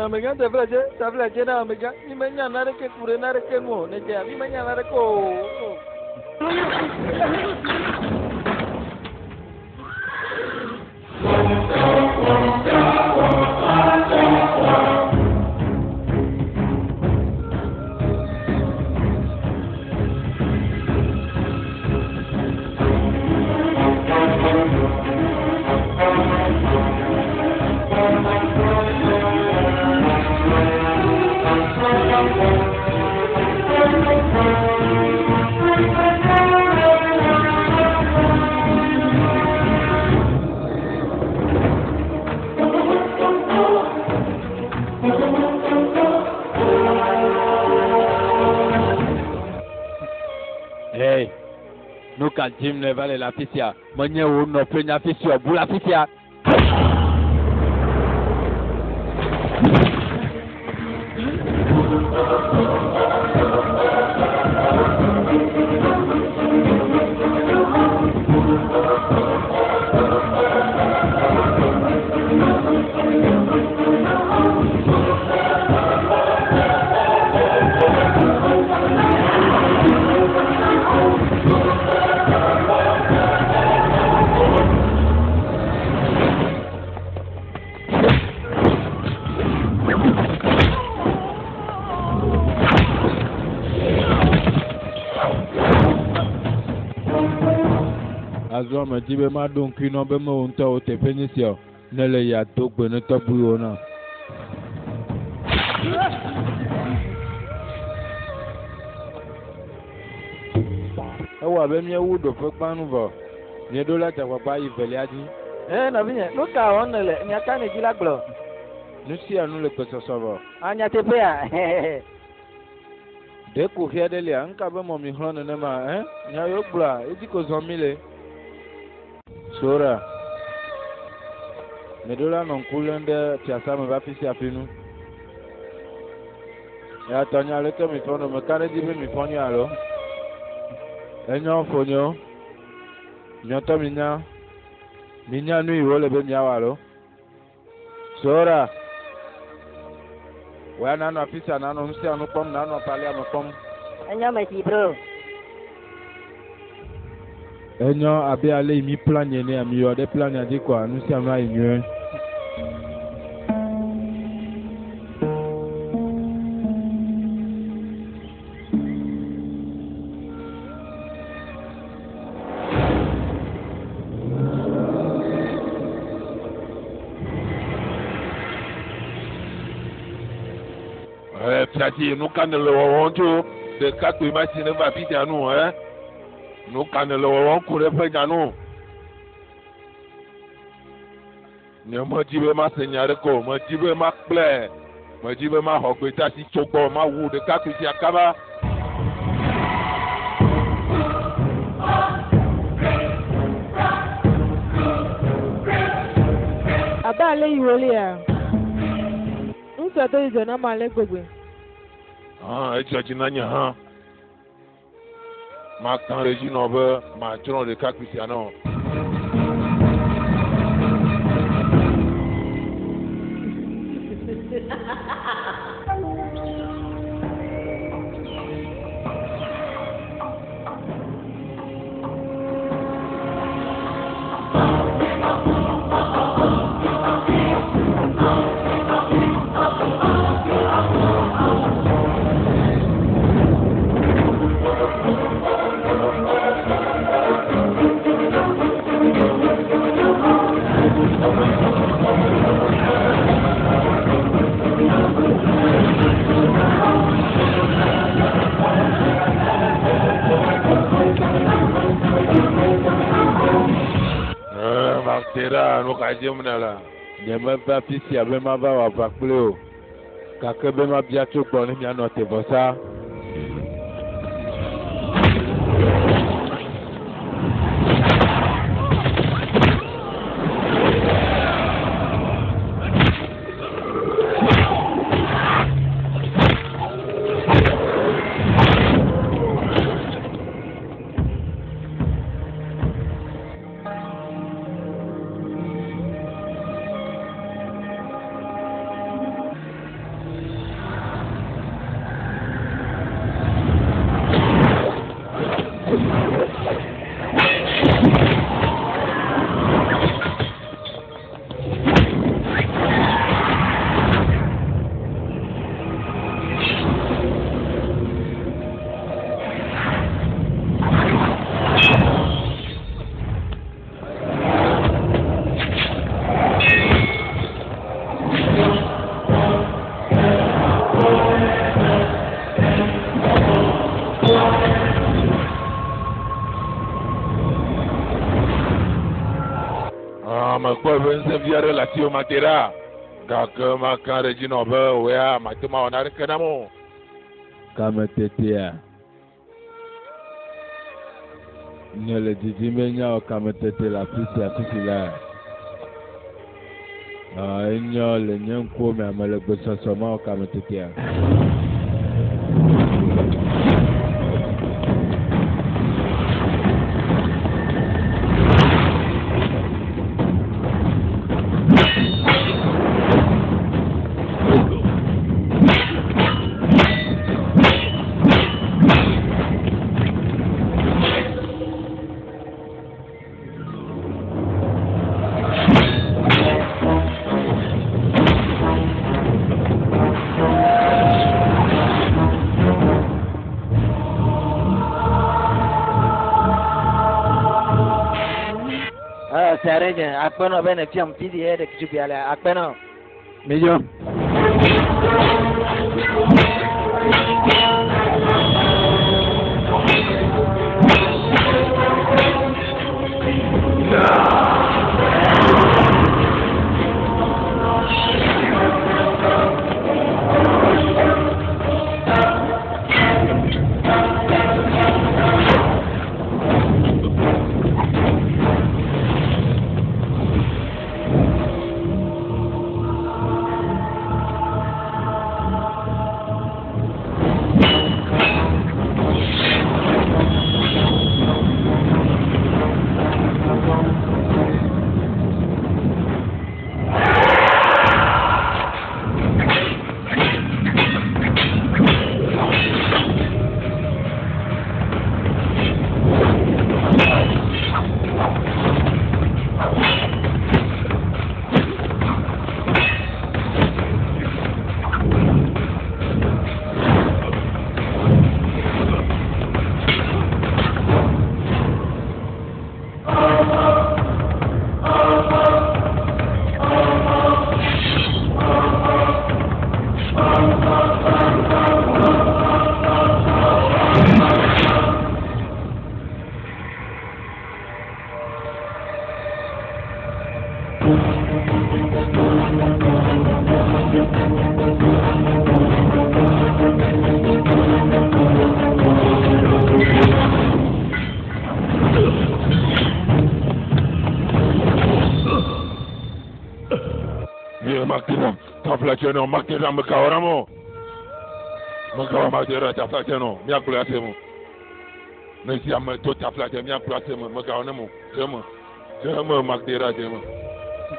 Amegã taflatse, taflatse na amegã. Mi menya naneke ku ɖe naneke ŋu o. Nedzea, mi menya naneke o. Hey, nu ka dim nèva le le afi sia? Menye wò nɔƒe nye afi sia o, bu le afi sia. Azɔ medi be maɖo ŋkui nɔ be mewò ŋutɔ wò teƒe nye sia o. Ne le ya do gbe ne tɔgbuiwò na. Ewɔ abe míewu ɖoƒe gbãnu vɔ. Míeɖo la dze agbagba yi velia dzi. Ee, nɔvinye, nu ka wɔm nèle? Nya ka nèdi la gblɔ? Nu sia nu le gbesɔsɔ vɔ. A, nyateƒea? Ɖe kuxi aɖe lia? Ŋka be mɔ mi xlɔ̃ nenema? Ɛ, nya yiwo gblɔa, edzi ko zɔm mi le. Sora, mèɖo la nɔ ŋku lém ɖe fiasã me va afi sia afi nu. Eya ta nya aleke mifɔ ɖo? Meka ɖe edzi be mifɔ nyuie alo? Enyo fonyewo, miɔtɔ minya, minya nu yi wole be miawɔ alo? Sora, wò ya nanɔ afi sia nanɔ nu sia nu kpɔm, nanɔ palia me kpɔm. Enyo mesi bro. Enyo abe ale yi mi plan enea, mi yɔ ɖe plania dzi koa, nu sia nu ayi nyuie. Fiati, nu ka nèle wɔwɔm tso ɖekakpui ma si neva afi sia nu ɛ? Nu ka nèle wɔwɔm ku ɖe eƒe nya nu? Nye medi be mase nya aɖeke o, medi be makplɔe, medi be maxɔ gbedeasi tso gbɔ, mawu ɖekakpui sia kaba. Abe ale yi wòlia, ŋutsua do dzidzɔ nam ale gbegbe. Hã, edzɔ dzi na nye hã. Makã ɖe edzi nɔ be matsrɔ̃ ɖekakpui sia nɔ. Agbagba dzem nèlea? Nyemeva afi sia be mava wɔ aʋa kpli wò o, gake be mabia tso gbɔwò ne mianɔ te vɔsa. Ah, mekpɔe be ŋusẽ vi aɖe le asiwò mate ɖa. Gake maka ɖe edzi nɔ be wò ya màte ŋu awɔ naneke nam o. Kametetea? Nèle didim be míawɔ kametete le afi sia afi si la? Ah, enyo le nye ŋkuwo mea, mele gbesɔsɔ mawɔ kametetea. Sare nye akpɛnɔ be ne fiam fi si ye ɖetugbui le akpɛnɔ. Midzo. Ye Magdalena, taflatse nɔ Magdalena mekawɔ nam o. Mekawɔ Magdalena taflatse nɔ míakplɔe ase me. Ne si ame do taflatse míakplɔe ase me mekawɔ ne mo dze eme dze eme Magdalena dze eme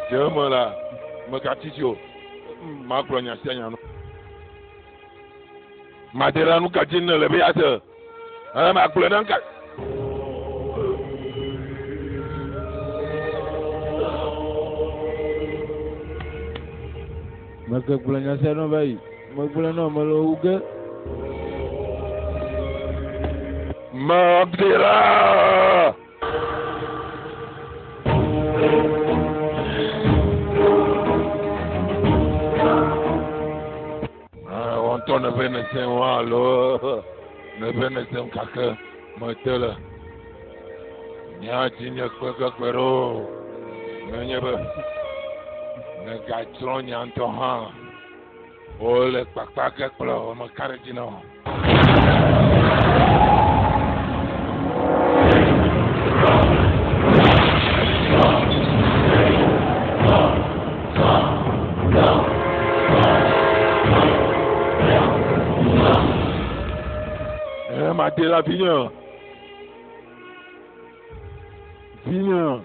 dze eme la megatsitsi o magblɔ nya sia nya nɔ. Magdalena nu ka dzi nèle be yease? Ɛ magblɔe na ka. Meke gblɔ nya sia nɔ va yi. Megblɔ nɔ mele wu ge. Magdalena! Wò ŋutɔ nèbe nèsem alo nèbe nèsem gake mete le mía dzi nye kpekpekpe ɖo. Nenye be. Megatsrɔ̃ nya ŋutɔ hã. Wole kpakpa ge kple wò, meka ɖe edzi na wò. Madela vinye. Vinye.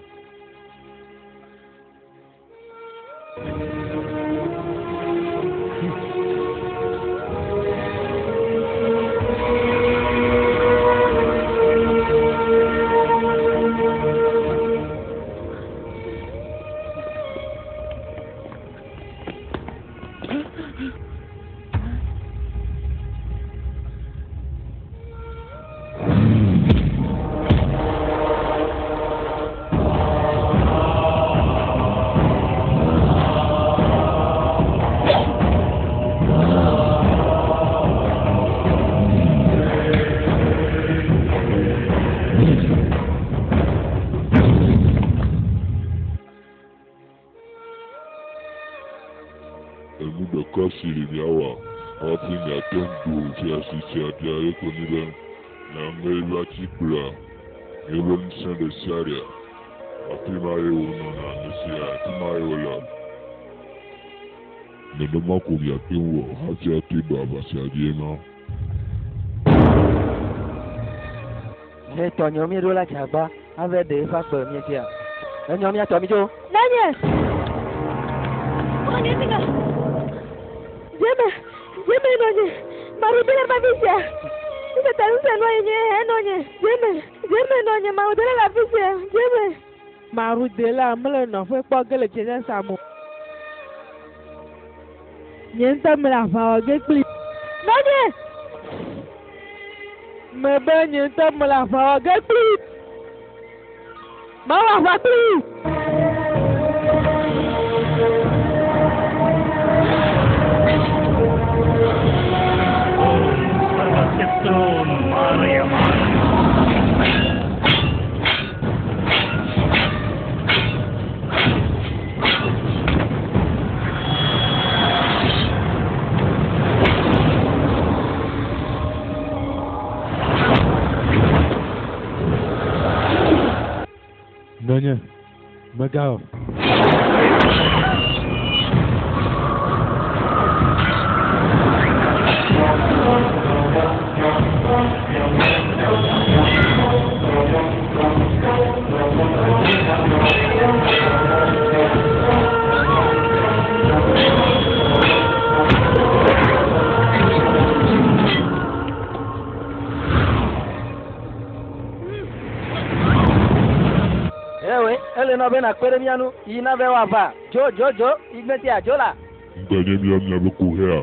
Enu ɖeka si li miawɔ hafi miate ŋu ɖu fiasi sia dzia ye koe nye be miaŋe eƒe atikplɔa, míeƒe ŋusẽ ɖe sia ɖea. Afi ma ye wònɔna nu sia, afi ma ye wòle. Nenema ko miate ŋu wɔ hafi ate ɖu aʋa sia dzie ma. Ne tɔnyewo míeɖo la dze agba ava ɖe eƒe agbe míedzea. Enyɔ míatɔ mídzo. Nanye! Jeme, jeme nɔnye, Marudele va fi sia. Ŋkeke ŋusẽ nɔ nye he nɔnye. Jeme, jeme nɔnye, Marudele le afi sia. Jeme. Marudela mele nɔƒe kpɔ ge le Tsenesa mo. Nye ŋutɔ mele aʋa wɔ ge kpli. Nɔnye! Mebe nye ŋutɔ mele aʋa wɔ ge kpli. Mawɔ aʋa kpli. Nɔnye, megawɔ. Ewe, ele nɔ be nakpe ɖe mía ŋu yi na be woava. Dzo, dzo, dzo, igbetia, dzo la. Ŋganye mía miaƒe kuxea.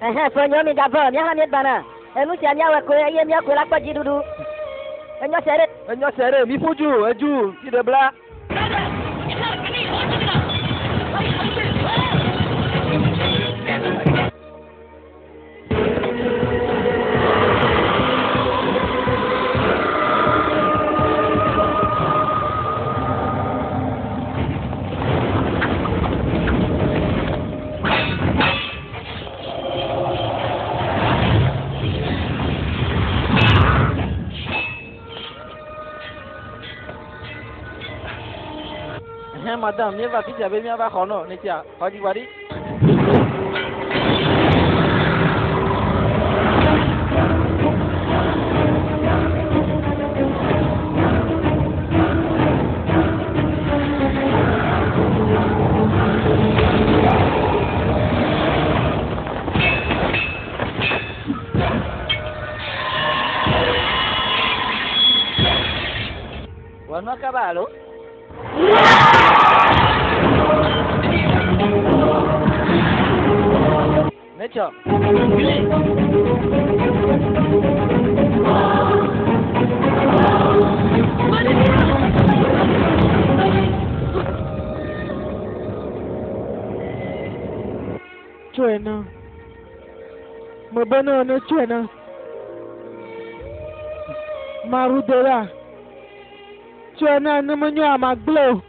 Ɛhɛn, ƒe mi gavɔ, míaxlã míegbana. Enu sia míawɔe koe eye míakoe la kpɔ dziɖuɖu. Enyɔ sia ɖe. Enyɔ sia ɖe, mi ƒu du, edzu, mi ɖe bla. Ɛhɛn, madame, míeva afi sia be míava xɔ nɔ, ne tia, xɔ dzi gba ɖi. kaba alo? Netsɔ. Tsɔe na. Mebe ne ne tsɔe na. Marudela. Tsɔe na ne menyo amagblẽ o.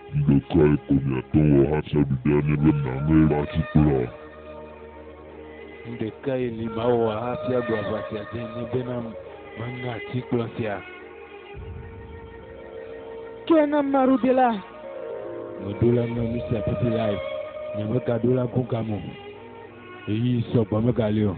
Nu ɖekae ko miate ŋu awɔ hafi aɖu ɖe nye be nàŋe eƒe atikplɔ. Nu ɖekae li mawɔ hafi aɖu aʋa sia dzi nye bena maŋe atikplɔ sia. Tsɔe na Marudela. Meɖo la ŋe nu sia fifi lae. Nyemegaɖo la gu gam o. Ɣeyiɣi sɔgbɔ megali o.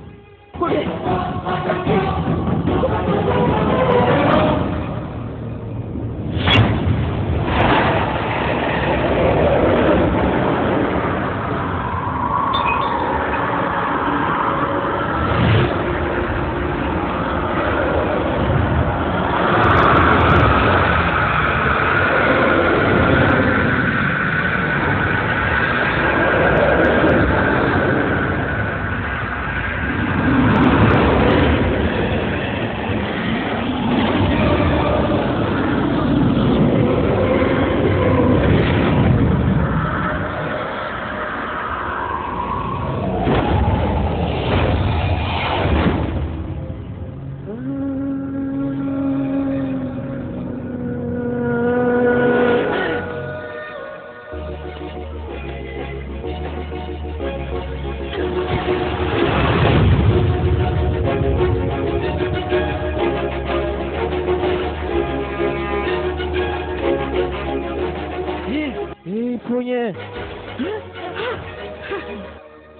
Ee,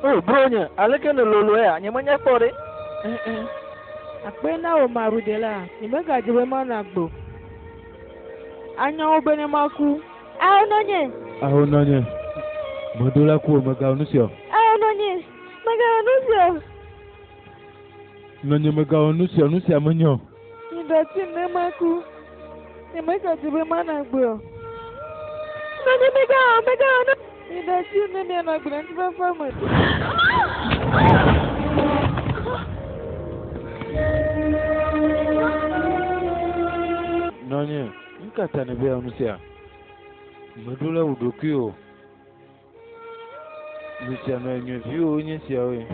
O, bro nye, aleke nèlolo ya? Nyemenya kpɔ ɖe. Ɛɛ, akpe na wò Marudela, nyemegadze be manɔ agbe o. Anya wo be ne maku. Ao nɔnye. Ao nɔnye. Meɖo la ku o, megawɔ nu sia o. Ao nɔnye, megawɔ nu sia o. Nɔnye megawɔ nu sia o, nu sia menyo o. Nyiɖɔti ne maku. Nyemegadze be manɔ agbe o. Nɔnye megawɔ, megawɔ nu. Nyiɖɔti ne mianɔ agbe le ŋutifafa me. Nɔnye, nu ka ta nèbe yeawɔ nu sia? Meɖo la wu ɖokuiwò o. Nu sia nɔ nyɔe viwòwo nye esiawoe.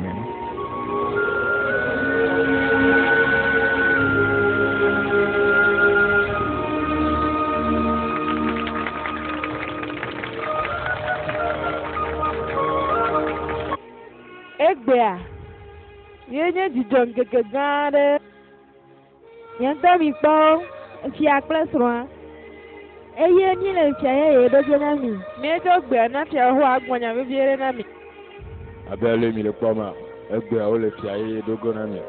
Egbea ye nye dzidzɔ ŋkeke gã aɖe. Nye ŋutɔ mikpɔ fia kple srɔ̃a eye míele fia yeye ɖo ge na mi. Míedo gbe na fia Yehowa gblɔ nya vevi aɖe na mi. Abe ale mi le kpɔm ma, egbea wole fia yeye ɖo ge na mi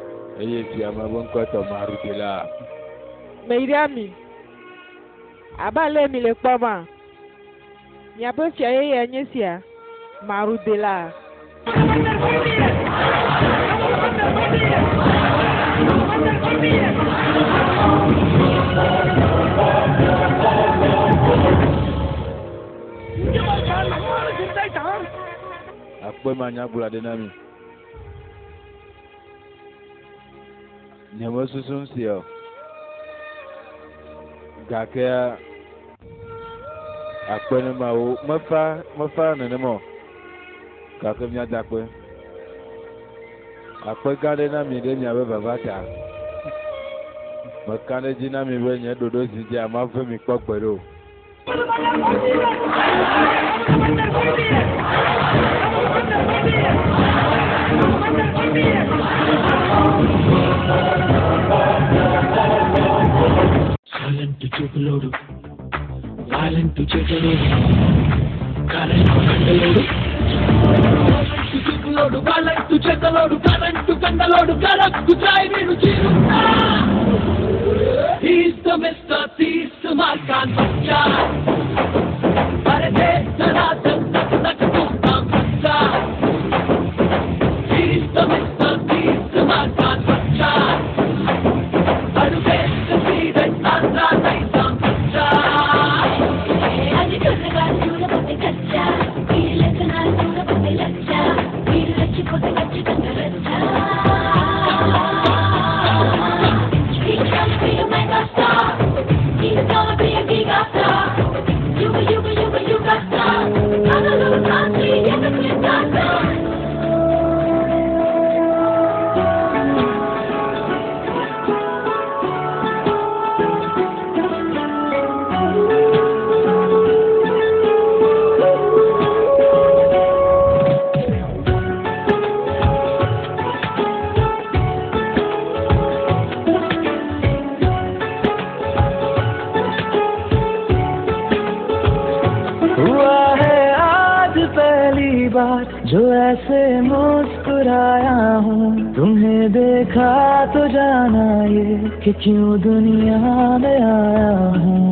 eye fia ma ƒe ŋkɔe tɔ Marudela. Meyra mi. Abe ale mi le kpɔm ma, miaƒe fia yeyea nye sia, Marudela. Akpe ma nyagblɔ aɖe na mi. Nyemesusu nu sia o. Gakea akpe ne Mawu mefa mefa nenema o. Gake míada akpe. Akpe gã aɖe na mi ɖe miaƒe vava ta. Meka ɖe edzi na mi be nye ɖoɖo si dzia mave mi kpɔ gbeɖe o. Silent చూపులోడు violent చేతలోడు current కండలోడు చూపులోడు violent చేతలోడు current కండలోడు కరెక్ట్ చాయ్ వీడు చీరు. He's the Mr. Tees Markan Bacha. अरे दे जरा दक दक दक तू काम बच्चा. He's the Mr. Tees Markan Bacha. अरे दे सीधे आंध्रा नहीं बच्चा. ऐसे मुस्कुराया हूँ, तुम्हें देखा तो जाना ये कि क्यों दुनिया में आया हूँ।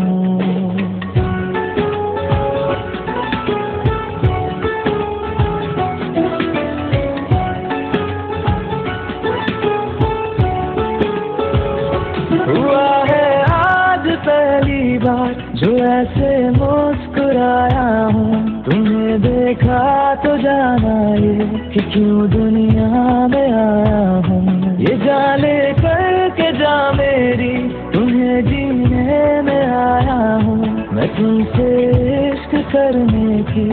हुआ है आज पहली बार जो ऐसे मुस्कुराया हूँ, तुम्हें देखा तो जाना ये कि क्यों दुनिया में आया हूँ। ये जाने करके जा मेरी, तुम्हें जीने में आया हूँ। मैं तुमसे इश्क करने की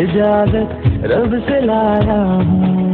इजाजत रब से लाया हूँ।